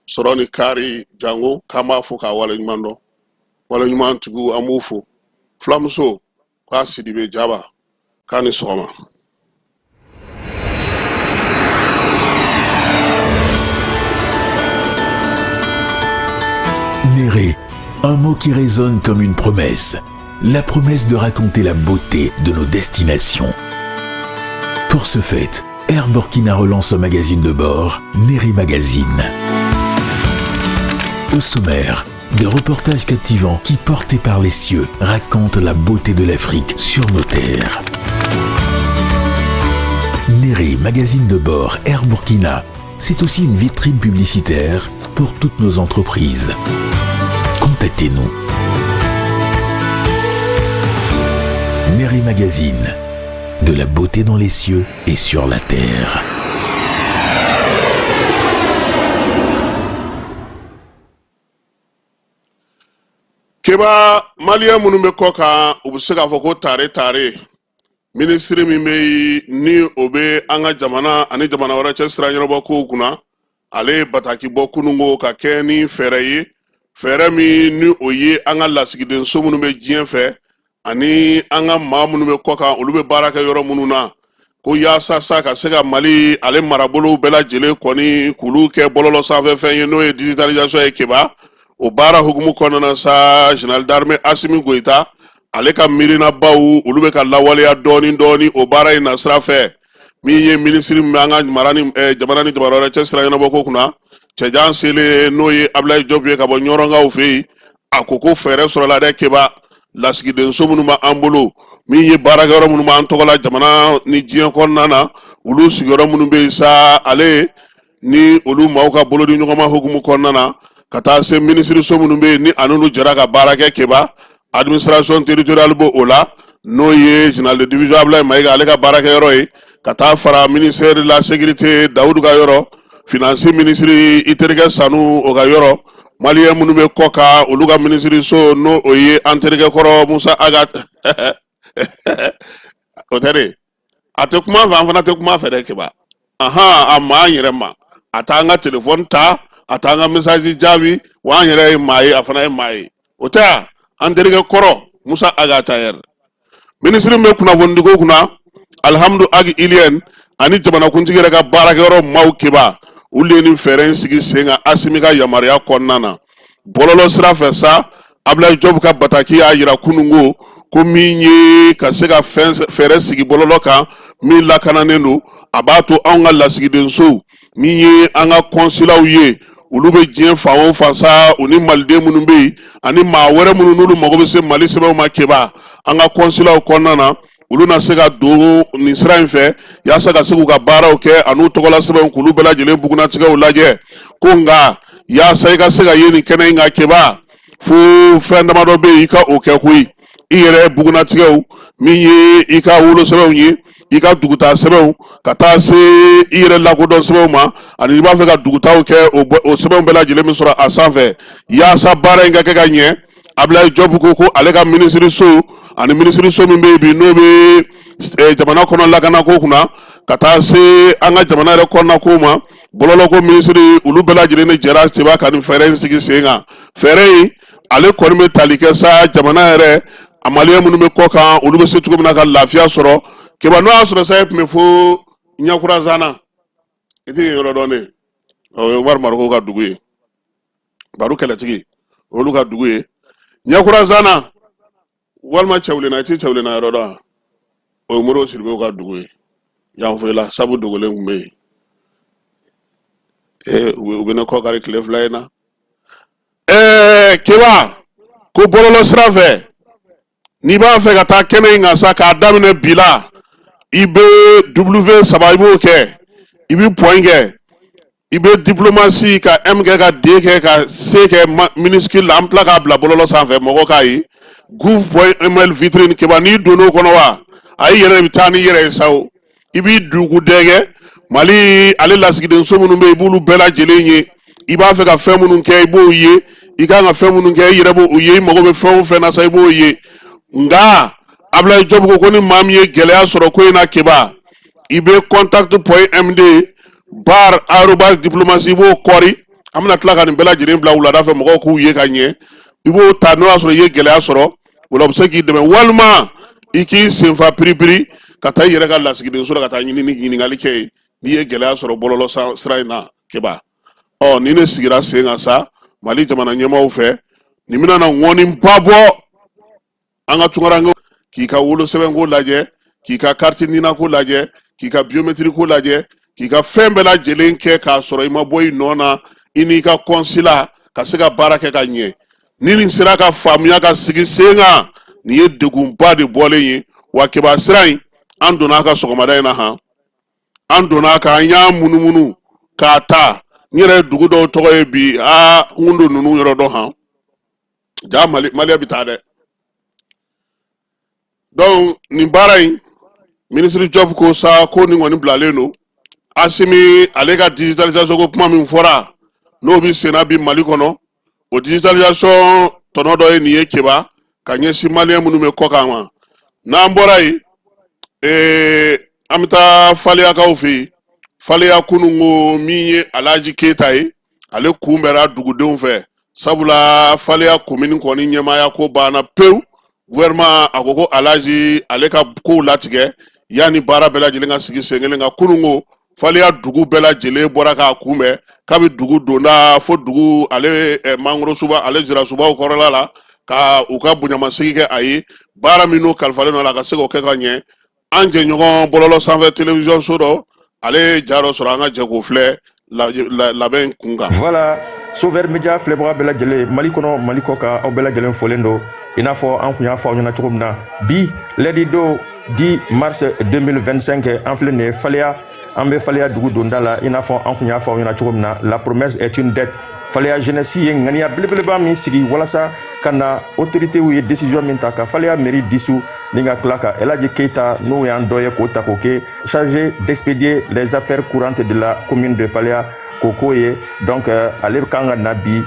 sɔrɔ ni kari jango, k'an b'a fo k'a waleɲuman dɔn. Waleɲuman tigiw, an b'u fo. Fulamuso k'a Sidibe Jaba k'a ni sɔgɔma. Néré, un mot qui résonne comme une promesse. La promesse de raconter la beauté de nos destinations. Pour ce fait, Air Burkina relance un magazine de bord, Néré Magazine. Au sommaire, des reportages captivants qui, portés par les cieux, racontent la beauté de l'Afrique sur nos terres. Néré, magazine de bord Air Burkina, c'est aussi une vitrine publicitaire pour toutes nos entreprises. Contactez-nous. Néré Magazine, de la beauté dans les cieux et sur la terre. Keba, maliyɛn minnu bɛ kɔ kan, u bɛ se k'a fɔ ko tare tare. Minisiri min bɛ yen ni o bɛ an ka jamana ani jamana wɛrɛ cɛ sira ɲɛnabɔ kow kunna, ale ye bataki bɔ kununko ka kɛ ni fɛɛrɛ ye, fɛɛrɛ min ni o ye an ka lasigidenso minnu bɛ diɲɛ fɛ ani an ka maa minnu bɛ kɔ kan, olu bɛ baara kɛ yɔrɔ minnu na, ko yaasa sa ka se ka Mali ale marabolow bɛɛ lajɛlen kɔni k'olu kɛ bɔlɔlɔ sanfɛ fɛn ye, n'o ye digitalisation ye. Keba, o baara hukumu kɔnɔna na sa, général d'armée Asimi Goyita, ale ka miirinabaw, olu bɛ ka lawaleya dɔɔni dɔɔni o baara in na sira fɛ. Min ye minisiri min bɛ an ka mara ni jamana ni jamana wɛrɛ cɛ sira ɲɛnabɔ ko kunna, cɛjan selen, n'o ye Abulayi Jɔpu ye ka bɔ Ɲɔrɔnkaw fɛ yen, a ko ko fɛɛrɛ sɔrɔla dɛ Keba. Lasigidenso minnu b'an bolo, min ye baarakɛyɔrɔ minnu b'an tɔgɔ la jamana ni diɲɛ kɔnɔna na, olu sigiyɔrɔ minnu bɛ yen sa, ale ni olu maaw ka bolodi ɲɔgɔnma hukumu kɔnɔna na, ka taa se minisiriso minnu bɛ yen ni a n'olu jɛra ka baara kɛ Keba, administration territoriale b'o o la, n'o ye général de division Abulayi Mayiga ale ka baarakɛyɔrɔ ye, ka taa fara ministère de la sécurité Dawudu ka yɔrɔ, finance minisiri i terikɛ Sanu o ka yɔrɔ, maliyɛn minnu bɛ kɔ kan olu ka minisiriso, n'o o ye an terikɛ kɔrɔ Musa Aga. O tɛ de, a tɛ kuma fɛ, an fana tɛ kuma fɛ dɛ Keba. Ahan, a ma an yɛrɛ ma, a t'an ka telefɔni ta, a t'an ka message jaabi, wa an yɛrɛ ye maa ye, a fana ye maa ye. O tɛ yan, an terikɛ kɔrɔ Musa Aga Tayɛri, minisiri min bɛ kunnafonidiko kunna, Alihamudu Agi Iliyɛn, ani jamanakuntigi yɛrɛ ka baarakɛyɔrɔ maaw Keba, olu de ye nin fɛɛrɛ in sigi sen kan Asimi ka yamaruya kɔnɔna na bɔlɔlɔ sira fɛ sa. Abulayi Jɔbu ka bataki y'a yira kununko ko min ye ka se ka fɛɛrɛ sigi bɔlɔlɔ kan min lakananen don, a b'a to anw ka lasigidensow, min ye an ka kɔnsilaw ye, olu bɛ diɲɛ fan o fan sa, u ni maliden minnu bɛ yen ani maa wɛrɛ minnu n'olu mago bɛ se Mali sɛbɛnw ma Keba, an ka kɔnsilaw kɔnɔna na, olu na se ka don nin sira in fɛ yaasa ka se k'u ka baaraw kɛ an'u tɔgɔla sɛbɛnw k'olu bɛɛ lajɛlen bugunnatigɛw lajɛ. Ko nka yaasa i ka se ka ye nin kɛnɛ in kan Keba, fo fɛn damadɔ bɛ yen i ka o kɛ koyi. I yɛrɛ bugunnatigɛw, min ye i ka wolosɛbɛnw ye, i ka dugutaa sɛbɛnw, ka taa se i yɛrɛ lakodɔn sɛbɛnw ma, ani i b'a fɛ ka dugutaaw kɛ, o sɛbɛnw bɛɛ lajɛlen bɛ sɔrɔ a sanfɛ yaasa baara in ka kɛ ka ɲɛ. Abulayi Jɔpu ko ko ale ka minisiriso ani minisiriso min bɛ yen bi, n'o bɛ jamana kɔnɔ lakanako kunna, ka taa se an ka jamana yɛrɛ kɔnɔna kow ma, bɔlɔlɔko minisiri, olu bɛɛ lajɛlen de jɛra Keba ka nin fɛɛrɛ in sigi sen kan. Fɛɛrɛ in, ale kɔni bɛ tali kɛ sa jamana yɛrɛ a maliyɛn minnu bɛ kɔ kan, olu bɛ se cogo min na ka lafiya sɔrɔ Keba. N'o y'a sɔrɔ sa, e tun bɛ fo Ɲakura Zana, i tɛ yen yɔrɔ dɔn de? O ye Umaru Mariko ka dugu ye, baro kɛlɛtigi, olu ka dugu ye Ɲakura Zana, walima Cɛwlenna. I tɛ Cɛwlenna yɔrɔ dɔn? O ye Modibo Sidibew ka dugu ye yanfoyila, sabu dogolen tun bɛ yen. Ee, u bɛ ne kɔ kari tile 2 in na. Ɛɛ Keba, ko bɔlɔlɔ sira fɛ, n'i b'a fɛ ka taa kɛnɛ in kan sa, k'a daminɛ bi la, i bɛ W saba, i b'o kɛ, i bɛ point kɛ, i bɛ diplomatie ka M kɛ, ka D kɛ, ka C kɛ minuscule la. An bɛ tila k'a bila bɔlɔlɔ sanfɛ, mɔgɔ k'a ye. gouv.ml vitrine. Keba, n'i donn'o kɔnɔ wa, a i yɛrɛ bɛ taa n'i yɛrɛ ye sa o. I b'i dugu dɛgɛ Mali ale lasigidenso minnu bɛ yen, i b'olu bɛɛ lajɛlen ye. I b'a fɛ ka fɛn minnu kɛ, i b'o ye. I kan ka fɛn minnu kɛ, i yɛrɛ b'o ye. I mago bɛ fɛn o fɛn na sa, i b'o ye. Nka Abulayi Jɔbu ko ko ni maa min ye gɛlɛya sɔrɔ ko in na, Keba, i bɛ contact.md barre @diplomatie, i b'o kɔri. An bɛna tila ka nin bɛɛ lajɛlen bila wulada fɛ, mɔgɔw k'u ye ka ɲɛ. I b'o ta, n'o y'a sɔrɔ i ye gɛlɛya sɔrɔ o la, u bɛ se k'i dɛmɛ, walima i k'i senfa piripiri ka taa i yɛrɛ ka lasigidenso la ka taa ɲini ɲininkali kɛ yen, n'i ye gɛlɛya sɔrɔ bɔlɔlɔ sira in na. Keba, ɔ ni ne sigira sen kan sa Mali jamana ɲɛmaaw fɛ, nin bɛna na ŋɔniba bɔ an ka tunkarankew, k'i ka wolosɛbɛnko lajɛ, k'i ka carte NINA ko lajɛ, k'i ka biométrie ko lajɛ, k'i ka fɛn bɛɛ lajɛlen kɛ k'a sɔrɔ i ma bɔ i nɔ na, i n'i ka consulat ka se ka baara kɛ ka ɲɛ. Ni nin sera ka faamuya ka sigi sen kan, nin ye degunba de bɔlen ye. Wa Keba, sira in, an donna a ka sɔgɔmada in na han, an donna a kan, an y'a munumunu k'a ta. N yɛrɛ ye dugu dɔw tɔgɔ ye bi. Aa, n kun don ninnu yɔrɔ dɔn han. Ja Mali, Maliyɛn bɛ taa dɛ. Donc nin baara in, minisiri Jɔp ko sa ko nin kɔni bilalen don. Asimi ale ka digitalisation ko kuma min fɔra, n'o bɛ senna bi Mali kɔnɔ, o digitalisation tɔnɔ dɔ ye nin ye, Keba, ka ɲɛsin Maliyɛn minnu bɛ kɔkan ma. N'an bɔra yen, an bɛ taa Faleyakaw fɛ yen. Faleya kununko, min ye Alaji Keyita ye, ale kunbɛra dugudenw fɛ, sabula Faleya komini kɔni ɲɛmaaya ko banna pewu. Gouvernement a ko ko Alaji ale ka kow latigɛ yanni baara bɛɛ lajɛlen ka sigi sen kelen kan. Kununko, Faleya dugu bɛɛ lajɛlen bɔra k'a kunbɛn kabi dugu donda fo dugu ale mangorosuba, ale jirasubaw kɔrɔla la, ka u ka bonyamasegi kɛ a ye. Baara minnu kalifalen don a la, a ka se k'o kɛ ka ɲɛ. An jɛɲɔgɔn bɔlɔlɔ sanfɛ télévision so dɔ, ale ye ja dɔ sɔrɔ, an ka jɛ k'o filɛ labɛn kun kan. Voilà, Sauveur Media filɛbaga bɛɛ lajɛlen, Mali kɔnɔ, Mali kɔ kan, aw bɛɛ lajɛlen folen don. I n'a fɔ an kun y'a fɔ aw ɲɛna cogo min na, bi lundi don 10 mars 2025, an filɛ nin ye Faleya, an bɛ Faleya dugu donda la. I n'a fɔ an kun y'a fɔ aw ɲɛna cogo min na, la promesse est une dette. Faleya jeunesse ye ŋaniya belebeleba min sigi walasa ka na autoritéw ye décision min ta ka Faleya mairie dissous ni ka tila ka Elaji Keita, n'o y'an dɔ ye, k'o ta k'o kɛ chargé d'expédier les affaires courantes de la commune de Faleya, k'o k'o ye. Donc ale kan ka na bi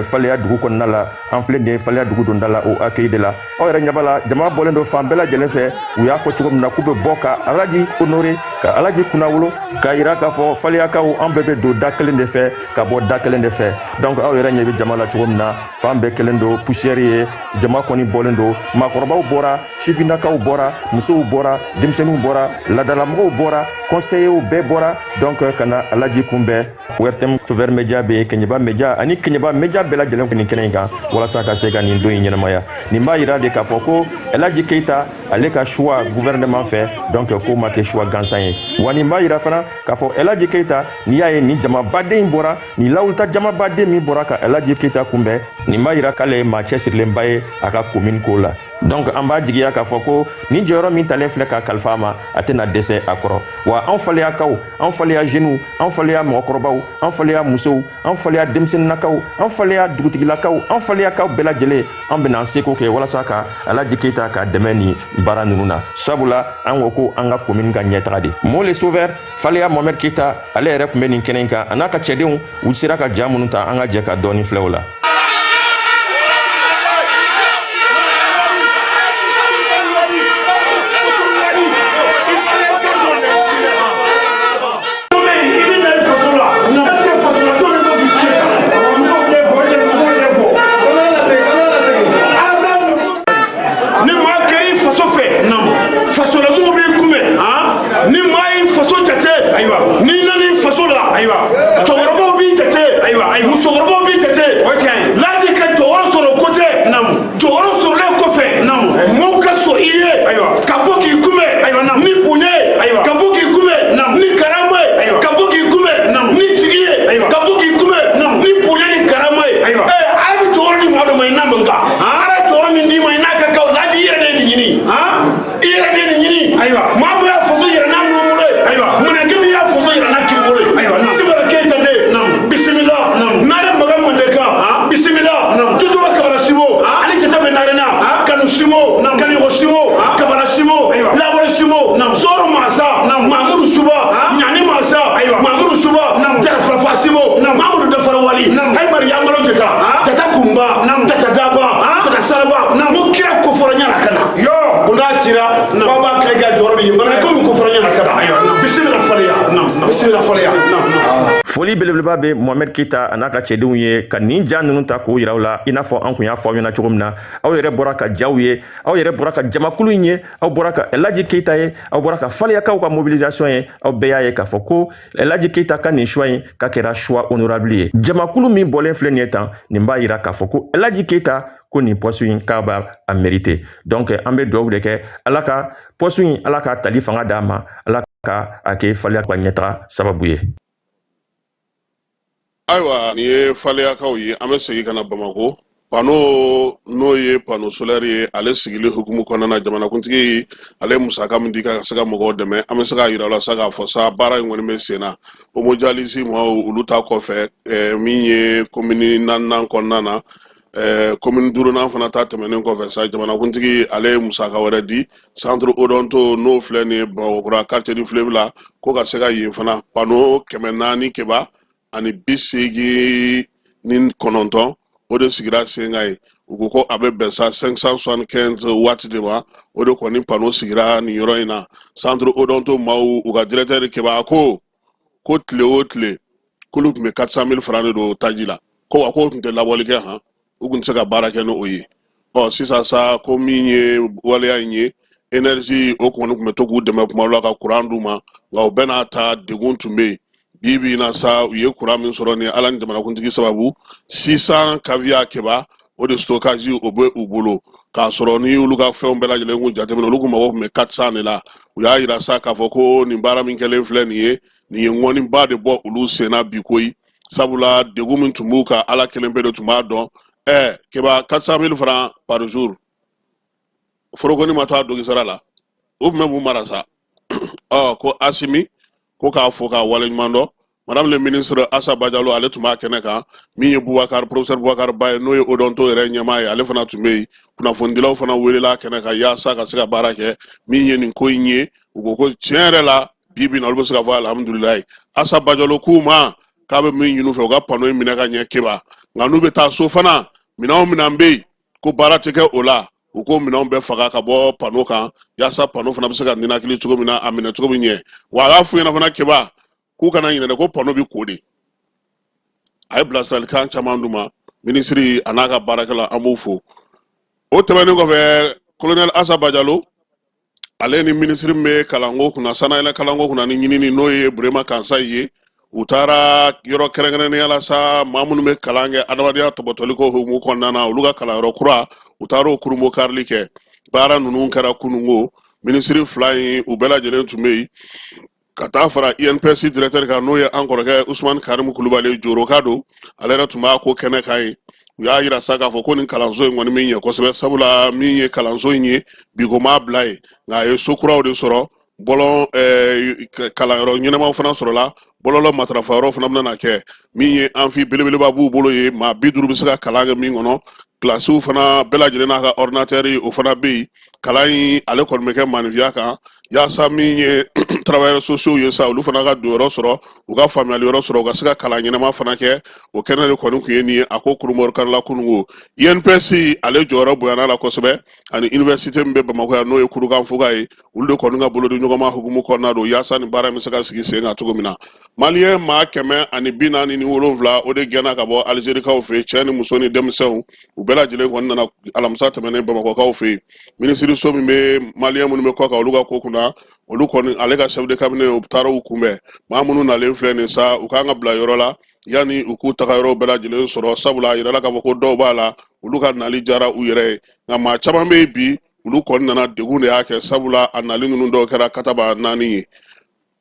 Faleya dugu kɔnɔna la. An filɛ nin ye Faleya dugu donda la, o accueil de la. Aw yɛrɛ ɲɛ b'a la, jama bɔlen don fan bɛɛ lajɛlen fɛ. U y'a fɔ cogo min na k'u bɛ bɔ ka Alaji honorer, ka Alaji kunnawolo, k'a yira k'a fɔ Faleyakaw, an bɛɛ bɛ don da kelen de fɛ ka bɔ da kelen de fɛ. Donc aw yɛrɛ ɲɛ bɛ jama la cogo min na, fan bɛɛ kelen don poussière ye. Jama kɔni bɔlen don, maakɔrɔbaw bɔra, sifinnakaw bɔra, musow bɔra, denmisɛnninw bɔra, laadalamɔgɔw bɔra, conseillers bɛɛ bɔra, donc ka na Alaji kunbɛn. ORTM, Sauveur Media bɛ yen, Kɛɲɛba Media ani Kɛɲɛba Media bɛɛ lajɛlen nin kɛnɛ in kan walasa ka se ka nin don in ɲɛnamaya. Nin b'a yira de k'a fɔ ko Elaji Keita, ale ka choix gouvernement fɛ, donc ko ma kɛ choix gansan ye. Wa nin b'a yira fana k'a fɔ Elaji Keita, n'i y'a ye nin jamabaden in bɔra, nin lawulita jamabaden min bɔra ka Elaji Keita kunbɛn, nin b'a yira k'ale ye maa cɛsirilenba ye a ka commune ko la. Donc an b'a jigiya k'a fɔ ko nin jɔyɔrɔ min talen filɛ ka kalifa a ma, a tɛna dɛsɛ a kɔrɔ. Wa an Faleyakaw, an Faleya jeunes, an Faleya mɔgɔkɔrɔbaw, an Faleya musow, an Faleya denmisɛnninnakaw, an Faleya dugutigilakaw, an Faleyakaw bɛɛ lajɛlen, an bɛna an seko kɛ walasa ka Alaji Keyita ka dɛmɛ nin baara ninnu na, sabula an ko ko an ka commune ka ɲɛtaga de. Mo le Sauveur Faleya Mohamed Keyita, ale yɛrɛ tun bɛ nin kɛnɛ in kan, a n'a ka cɛdenw, u sera ka ja minnu ta, an ka jɛ ka dɔɔni filɛ o la. Ni maa kɛra i faso fɛ, fasolamɔgɔw b'i kunbɛn. Ni maa y'i faso jate, ayiwa, n'i nana i faso la, ayiwa, cɛkɔrɔbaw b'i jate, ayiwa, musokɔrɔbaw b'i jate. O tiɲɛ. Tɔɔrɔ masa, Mamudu Suba, Ɲani masa, Mamudu Suba, Jarafarafa Sibo, Mamudu Dafara Wali, Ayimari Yamalo Jata, Jata Kunba, Jata Daba, Jata Saraba, n ko kira kofɔra ɲana ka na. Ko n'a cira k'aw b'a kɛ ka jɔyɔrɔ bɛ yen bana komi kofɔra ɲana ka na. Bisimila faleya, bisimila faleya. Foli belebeleba bɛ Mohamed Keita a n'a ka cɛdenw ye ka nin ja ninnu ta k'o yira u la. I n'a fɔ an kun y'a fɔ aw ɲɛna cogo min na, aw yɛrɛ bɔra ka jaw ye, aw yɛrɛ bɔra ka jamakulu in ye, aw bɔra ka Elhaji Keita ye, aw bɔra ka Faleyakaw ka mobilisation ye. Aw bɛɛ y'a ye k'a fɔ ko Elhaji Keita ka nin choix in ka kɛra choix honorable ye. Jamakulu min bɔlen filɛ nin ye tan, nin b'a yira k'a fɔ ko Elhaji Keita ko nin poste in k'a b'a a mérité. Donc an bɛ dugawu de kɛ, Ala ka poste in, Ala ka tali fanga d'a ma, Ala ka a kɛ Faleya ka ɲɛtaga sababu ye. Ayiwa, nin ye Faleyakaw ye. An bɛ segin ka na Bamakɔ. Panneau, n'o ye panneau solaire ye, ale sigili hukumu kɔnɔna na, jamanakuntigi ale ye musaka min di ka se ka mɔgɔw dɛmɛ, an bɛ se k'a yira u la sa k'a fɔ sa baara in kɔni bɛ sen na. Hémodialyse maaw, olu ta kɔfɛ, min ye komini naaninan kɔnɔna na, komini duurunan fana ta tɛmɛnen kɔfɛ sa, jamanakuntigi ale ye musaka wɛrɛ di centre odonto, n'o filɛ nin ye Bamakɔkura quartier du fleuve la, ko ka se ka yen fana panneau 400 keba ani 89, o de sigira sen kan yen. U ko ko a bɛ bɛn sa 575 watt de ma. O de kɔni panneau sigira nin yɔrɔ in na. Centre odonto maaw, u ka directeur keba ko ko tile o tile k'olu tun bɛ 400 000 francs de don taji la, ko wa k'o tun tɛ labɔli kɛ han, u tun tɛ se ka baara kɛ ni o ye. Ɔ sisan sa, ko min ye waleya in ye, énergie o kɔni tun bɛ to k'u dɛmɛ kuma dɔ la ka kuran d'u ma, nka o bɛɛ n'a ta degun tun bɛ yen. Bi bi in na sa, u ye kuran min sɔrɔ ni Ala ni jamanakuntigi sababu, 600 kVA keba, o de stockage o bɛ u bolo, k'a sɔrɔ ni olu ka fɛnw bɛɛ lajɛlen kun jateminɛ, olu kun mago tun bɛ 400 de la. U y'a yira sa k'a fɔ ko nin baara min kɛlen filɛ nin ye, nin ye ŋɔniba de bɔ olu sen na bi koyi, sabula degun min tun b'u kan, Ala kelen pe de tun b'a dɔn. Keba, 400 000 francs par jour, forokoni ma to a dogisara la, u tun bɛ mun mara sa? Ɔ ko Asimi ko k'a fo k'a waleɲuman dɔn. Madame le ministre Asa Bajalo, ale tun b'a kɛnɛ kan. Min ye Bubakar, professeur Bubakar Ba ye, n'o ye odonto yɛrɛ ɲɛmaa ye, ale fana tun bɛ yen. Kunnafonidilaw fana welela kɛnɛ kan yaasa ka se ka baara kɛ min ye nin ko in ye. U ko ko tiɲɛ yɛrɛ la, bi bi in na, olu bɛ se k'a fɔ alihamudulilayi. Asa Bajalo k'u ma k'a bɛ min ɲini u fɛ, u ka panneau in minɛ ka ɲɛ keba, nka n'u bɛ taa so fana, minɛn o minɛn bɛ yen ko baara tɛ kɛ o la, u k'o minɛnw bɛɛ faga ka bɔ panneau kan, yaasa panneau fana bɛ se ka ninakili cogo min na, a minɛ cogo bɛ ɲɛ. Wa a y'a f'u ɲɛna fana keba, k'u kana ɲinɛ dɛ, ko panneau bɛ ko de. A ye bilasiralikan caman d'u ma, minisiri a n'a ka baarakɛla, an b'u fo. O tɛmɛnen kɔfɛ, colonel Asa Bajalo, ale ni minisiri min bɛ kalanko kunna, sanayɛlɛ kalanko kunna ni ɲinini, n'o ye Burema Kansayi ye, u taara yɔrɔ kɛrɛnkɛrɛnnenya la sa, maa minnu bɛ kalan kɛ adamadenya tɔbɔtɔli ko hukumu kɔnɔna na, olu ka kalanyɔrɔ kura, u taara o kurunbonkarili kɛ. Baara ninnu kɛra kununko. Minisiri fila in, u bɛɛ lajɛlen tun bɛ yen, ka taa fara INPS directeur kan, n'o ye an kɔrɔkɛ Usumani Karimu Kulubali, joroka don, ale yɛrɛ tun b'a ko kɛnɛ kan ye. U y'a yira sa k'a fɔ ko nin kalanso in kɔni bɛ ɲɛ kosɛbɛ, sabula min ye kalanso in ye, bi ko m'a bila yen, nka a ye so kuraw de sɔrɔ, bɔlɔn kalanyɔrɔ ɲɛnamaw fana sɔrɔla, bɔlɔlɔ matarafa yɔrɔ fana bɛna kɛ. Min ye amphi belebeleba b'u bolo ye, maa 50 bɛ se ka kalan kɛ min kɔnɔ, kilasiw fana bɛɛ lajɛlen n'a ka ordinateur, o fana bɛ yen. Kalan in ale kɔni bɛ kɛ maninfiya kan, yaasa min ye travailleurs sociaux ye sa, olu fana ka donyɔrɔ sɔrɔ, u ka faamuyali yɔrɔ sɔrɔ, u ka se ka kalan ɲɛnama fana kɛ. O kɛnɛ de kɔni tun ye nin ye, a ko kurunbonkarila kununko. INPS ale jɔyɔrɔ bonyana la kosɛbɛ, ani université min bɛ Bamakɔ yan, n'o ye Kurukanfuga ye, olu de kɔni ka bolodi ɲɔgɔnma hukumu kɔnɔna don, yaasa nin baara in bɛ se ka sigi sen kan cogo min na. Maliyɛn maa 147, o de gɛnna ka bɔ Alizerikaw fɛ yen, cɛ ni muso ni denmisɛnw, u bɛɛ lajɛlen kɔni nana alamisa tɛmɛnen Bamakɔkaw fɛ yen. Minisiriso min bɛ maliyɛn minnu bɛ kɔ kan olu ka ko kunna, olu kɔni, ale ka chef de cabinet, u taara u kunbɛn. Maa minnu nalen filɛ nin sa, u kan ka bila yɔrɔ la yanni u k'u taga yɔrɔ bɛɛ lajɛlen sɔrɔ, sabula a yirala k'a fɔ ko dɔw b'a la, olu ka nali diyara u yɛrɛ ye, nka maa caman bɛ yen bi, olu kɔni nana, degun de y'a kɛ, sabula a nali ninnu dɔw kɛra kataba naani ye.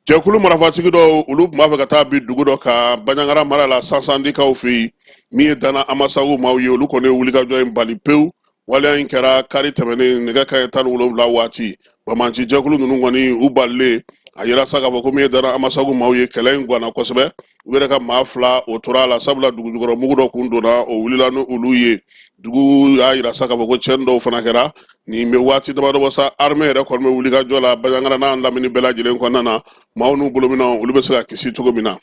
Jɛkulu marifatigi dɔw, olu tun b'a fɛ ka taa bi dugu dɔ kan Banjagara mara la, Sansandikaw fɛ yen. Min ye Dana Amasagu maaw ye, olu kɔni ye wulikajɔ in bali pewu. Waleya in kɛra kari tɛmɛnen nɛgɛ kanɲɛ 17 waati. Banbaanci jɛkulu ninnu kɔni, u balilen, a yira sa k'a fɔ ko min ye Dana Amasagu maaw ye, kɛlɛ in ganna kosɛbɛ. U yɛrɛ ka maa 2 o tora a la, sabula dugujukɔrɔ mugu dɔ kun donna, o wulila ni olu ye. Dugu y'a yira sa k'a fɔ ko tiɲɛni dɔw fana kɛra. Nin bɛ waati damadɔ bɔ sa, armée yɛrɛ kɔni bɛ wulikajɔ la Banjagara n'a lamini bɛɛ lajɛlen kɔnɔna na, maaw n'u bolominɛnw olu bɛ se ka kisi cogo min na,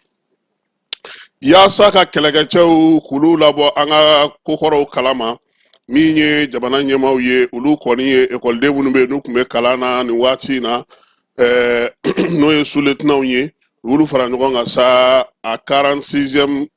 yaasa ka kɛlɛkɛcɛw k'olu labɔ an ka kokɔrɔw kalama. Min ye jamana ɲɛmaaw ye, olu kɔni ye ekɔliden minnu bɛ yen n'u tun bɛ kalan na nin waati in na, n'o ye suletinanw ye, u y'olu fara ɲɔgɔn kan sa a 46e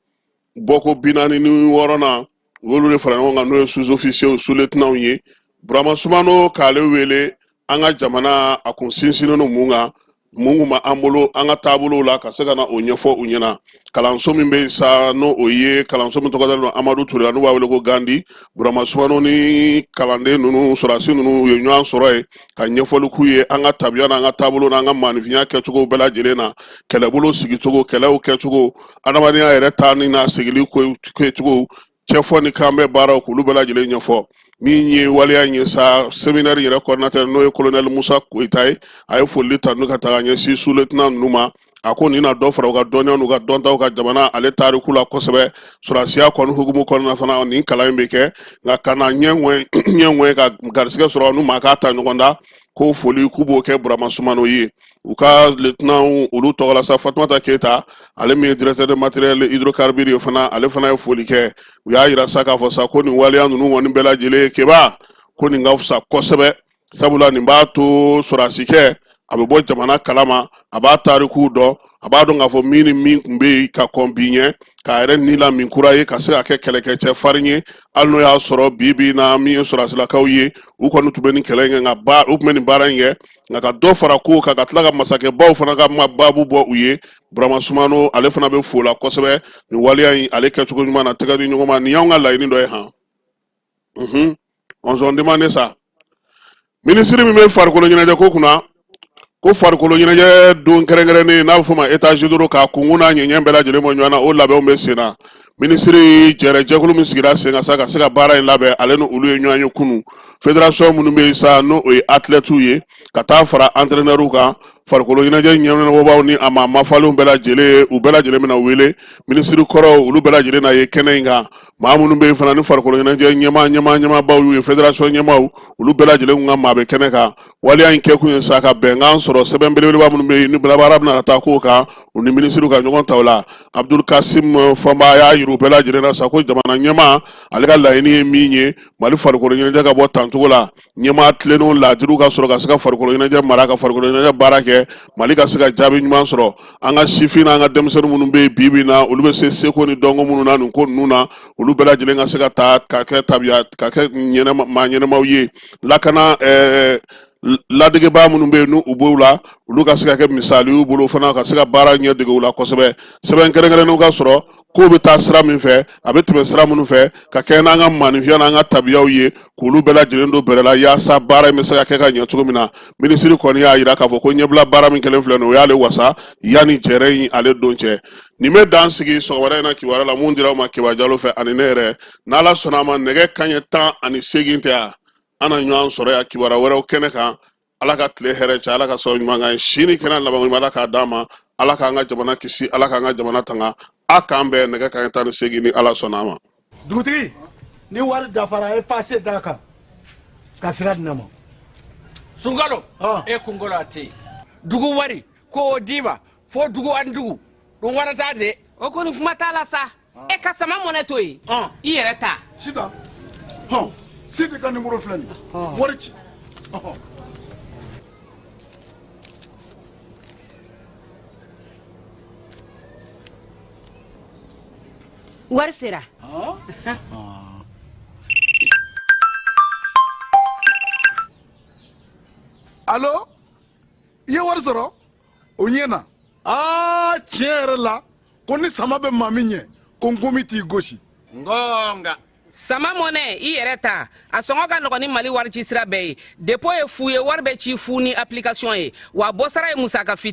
bɔko 46nan, u y'olu de fara ɲɔgɔn kan, n'o ye sous-officiers, suletinanw ye. Burama Sumano k'ale wele an ka jamana a kun sinsinnen don mun kan, mun kun b'an bolo an ka taabolow la, ka se ka na o ɲɛfɔ u ɲɛna. Kalanso min bɛ yen sa, n'o o ye kalanso min tɔgɔ dalen don Amadu Ture la, n'u b'a wele ko Gandi, Burama Sumano ni kalanden ninnu, sɔrɔdasi ninnu, u ye ɲɔgɔn sɔrɔ yen ka ɲɛfɔli k'u ye an ka tabiya n'an ka taabolo n'an ka maaninfinya kɛcogo bɛɛ lajɛlen na, kɛlɛbolo sigicogo, kɛlɛw kɛcogo, adamadenya yɛrɛ taa ni n'a segili kɛcogo, cɛfɔ ni kanbɛ baaraw, k'olu bɛɛ lajɛlen ɲɛfɔ. Min ye waleya in ye sa, séminaire yɛrɛ coordinateur, n'o ye colonel Musa Koyita ye, a ye foli tanu ka taga ɲɛsin sous-lieutenant ninnu ma. A ko nin na dɔ fara u ka dɔnniya n'u ka dɔntaw ka jamana ale tariku la kosɛbɛ. Sɔrɔdasiya kɔni hukumu kɔnɔna fana, nin kalan in bɛ kɛ nka ka na ɲɛ ŋɔɛ ka garisɛgɛ sɔrɔ n'u maa k'a ta ɲɔgɔn da. Ko foli k'u b'o kɛ Burama Sumano ye. U ka lieutenant olu tɔgɔ la sa, Fatumata Keyita, ale min ye directeur de matériel hydrocarbure ye fana, ale fana ye foli kɛ. U y'a yira sa k'a fɔ sa ko nin waleya ninnu kɔni bɛɛ lajɛlen keba ko nin ka fisa kosɛbɛ, sabula nin b'a to sɔrɔdasikɛ a bɛ bɔ jamana kalama, a b'a tarikuw dɔn, a b'a dɔn k'a fɔ min ni min tun bɛ yen ka kɔn bi ɲɛ, k'a yɛrɛ ni lamin kura ye, ka se ka kɛ kɛlɛkɛcɛ farin ye. Hali n'o y'a sɔrɔ bi bi in na, min ye sɔrɔdasilakaw ye, u kɔni tun bɛ nin kɛlɛ in kɛ, nka u tun bɛ nin baara in kɛ, nka ka dɔ fara kow kan, ka tila ka masakɛbaw fana ka ma baabu bɔ u ye. Burama Sumano, ale fana bɛ fo la kosɛbɛ nin waleya in ale kɛcogo ɲuman na. Tɛgɛ di ɲɔgɔn ma, nin y'anw ka laɲini dɔ ye han. On s'en demande ça. Minisiri min bɛ farikolo ɲɛnajɛ ko kunna, ko farikolo ɲɛnajɛ don kɛrɛnkɛrɛnnen n'a bɛ fɔ o ma états généraux, k'a kunkun n'a ɲɛɲɛ bɛɛ lajɛlen bɔ ɲɔgɔn na, o labɛnw bɛ sen na. Minisiri jɛrɛ jɛkulu min sigira sen kan sa ka se ka baara in labɛn, ale ni olu ye ɲɔgɔn ye kunun. Fédération minnu bɛ yen sa, n'o o ye athlètes ye, ka taa fara entraîneurs kan, farikolo ɲɛnajɛ ɲɛnabɔbaaw ni a maa mafalenw bɛɛ lajɛlen, u bɛɛ lajɛlen bɛna wele. Minisiri kɔrɔw, olu bɛɛ lajɛlen na ye kɛnɛ in kan. Maa minnu bɛ yen fana ni farikolo ɲɛnajɛ ɲɛmaa ɲɛmaa ɲɛmaabaw y'u ye, fédération ɲɛmaaw, olu bɛɛ lajɛlen kun ka maa bɛ kɛnɛ kan. Waleya in kɛkun ye sa ka bɛnkan sɔrɔ sɛbɛn belebeleba minnu bɛ yen ni baara bɛna taa k'o kan, u ni minisiriw ka ɲɔgɔn ta o la. Abdul Kasim Fɔnba y'a yira u bɛɛ lajɛlen na sa ko jamana ɲɛmaa ale ka laɲini ye min ye, Mali farikolo ɲɛnajɛ ka bɔ tancogo la, ɲɛmaa tilennenw laadiriw ka sɔrɔ ka se ka farikolo ɲɛnajɛ mara, ka farikolo ɲɛnajɛ baara kɛ, Mali ka se ka jaabi ɲuman sɔrɔ. An ka sifin n'an ka denmisɛnnin minnu bɛ yen bi bi in na, olu bɛ se seko ni dɔnko minnu na nin ko ninnu na, olu bɛɛ lajɛlen ka se ka ta ka kɛ tabiya, ka kɛ ɲɛnɛma maa ɲɛnɛmaw ye. Lakana ladegebaa minnu bɛ yen n'u b'o la, olu ka se ka kɛ misali y'u bolo fana, ka se ka baara ɲɛ dege u la kosɛbɛ. Sɛbɛn kɛrɛnkɛrɛnnenw ka sɔrɔ kow bɛ taa sira min fɛ, a bɛ tɛmɛ sira minnu fɛ, ka kɛɲɛ n'an ka maaninfinya n'an ka tabiyaw ye, k'olu bɛɛ lajɛlen don bɛrɛ la, yaasa baara in bɛ se ka kɛ ka ɲɛ cogo min na. Minisiri kɔni y'a jira k'a fɔ ko ɲɛbila baara min kɛlen filɛ nin ye, o y'ale wasa yanni jɛrɛ in ale don cɛ. Nin bɛ dan sigi sɔgɔmada in na kibaruya la mun dira aw ma Keba Jalo fɛ ani ne yɛrɛ. N'Ala sɔnna a ma, nɛgɛ kanɲɛ 18 tɛ yan, an na ɲɔgɔn sɔrɔ yan kibaruya wɛrɛw kɛnɛ kan. Ala ka tile hɛrɛ cɛ, Ala ka sɔrɔ ɲuman kan, si ni kɛnɛ laban ɲuman, Ala k'a d'an ma. Ala k'an ka jamana kisi, Ala k'an ka jamana tanga. A k'an bɛn nɛgɛ kanɲɛ 18, ni Ala sɔnna a ma. Dugutigi, ni wari dafara, e pase d'a kan ka sira di ne ma. Sunkalo, e kunkolo a tɛ yen. Dugu wari ko o d'i ma fo dugu ani dugu ɗum waɗata de. O kɔni kuma t'a la sa. E ka sama mɔnɛ to yen, i yɛrɛ ta. Sitan, hɔn, Sidi ka nimoro filɛ nin ye, wari ci. Wari sera. Alo, i ye wari sɔrɔ? O ɲɛna. Aa, tiɲɛ yɛrɛ la, ko ni sama bɛ maa min ɲɛ, ko nkomi t'i gosi. Ngonga. Sama mɔnɛ, i yɛrɛ ta, a sɔngɔ ka nɔgɔn ni Mali wari ci sira bɛɛ ye. Dépôt ye fu ye, wari bɛ ci fu ni application ye, wa bɔsara ye musaka fitinin.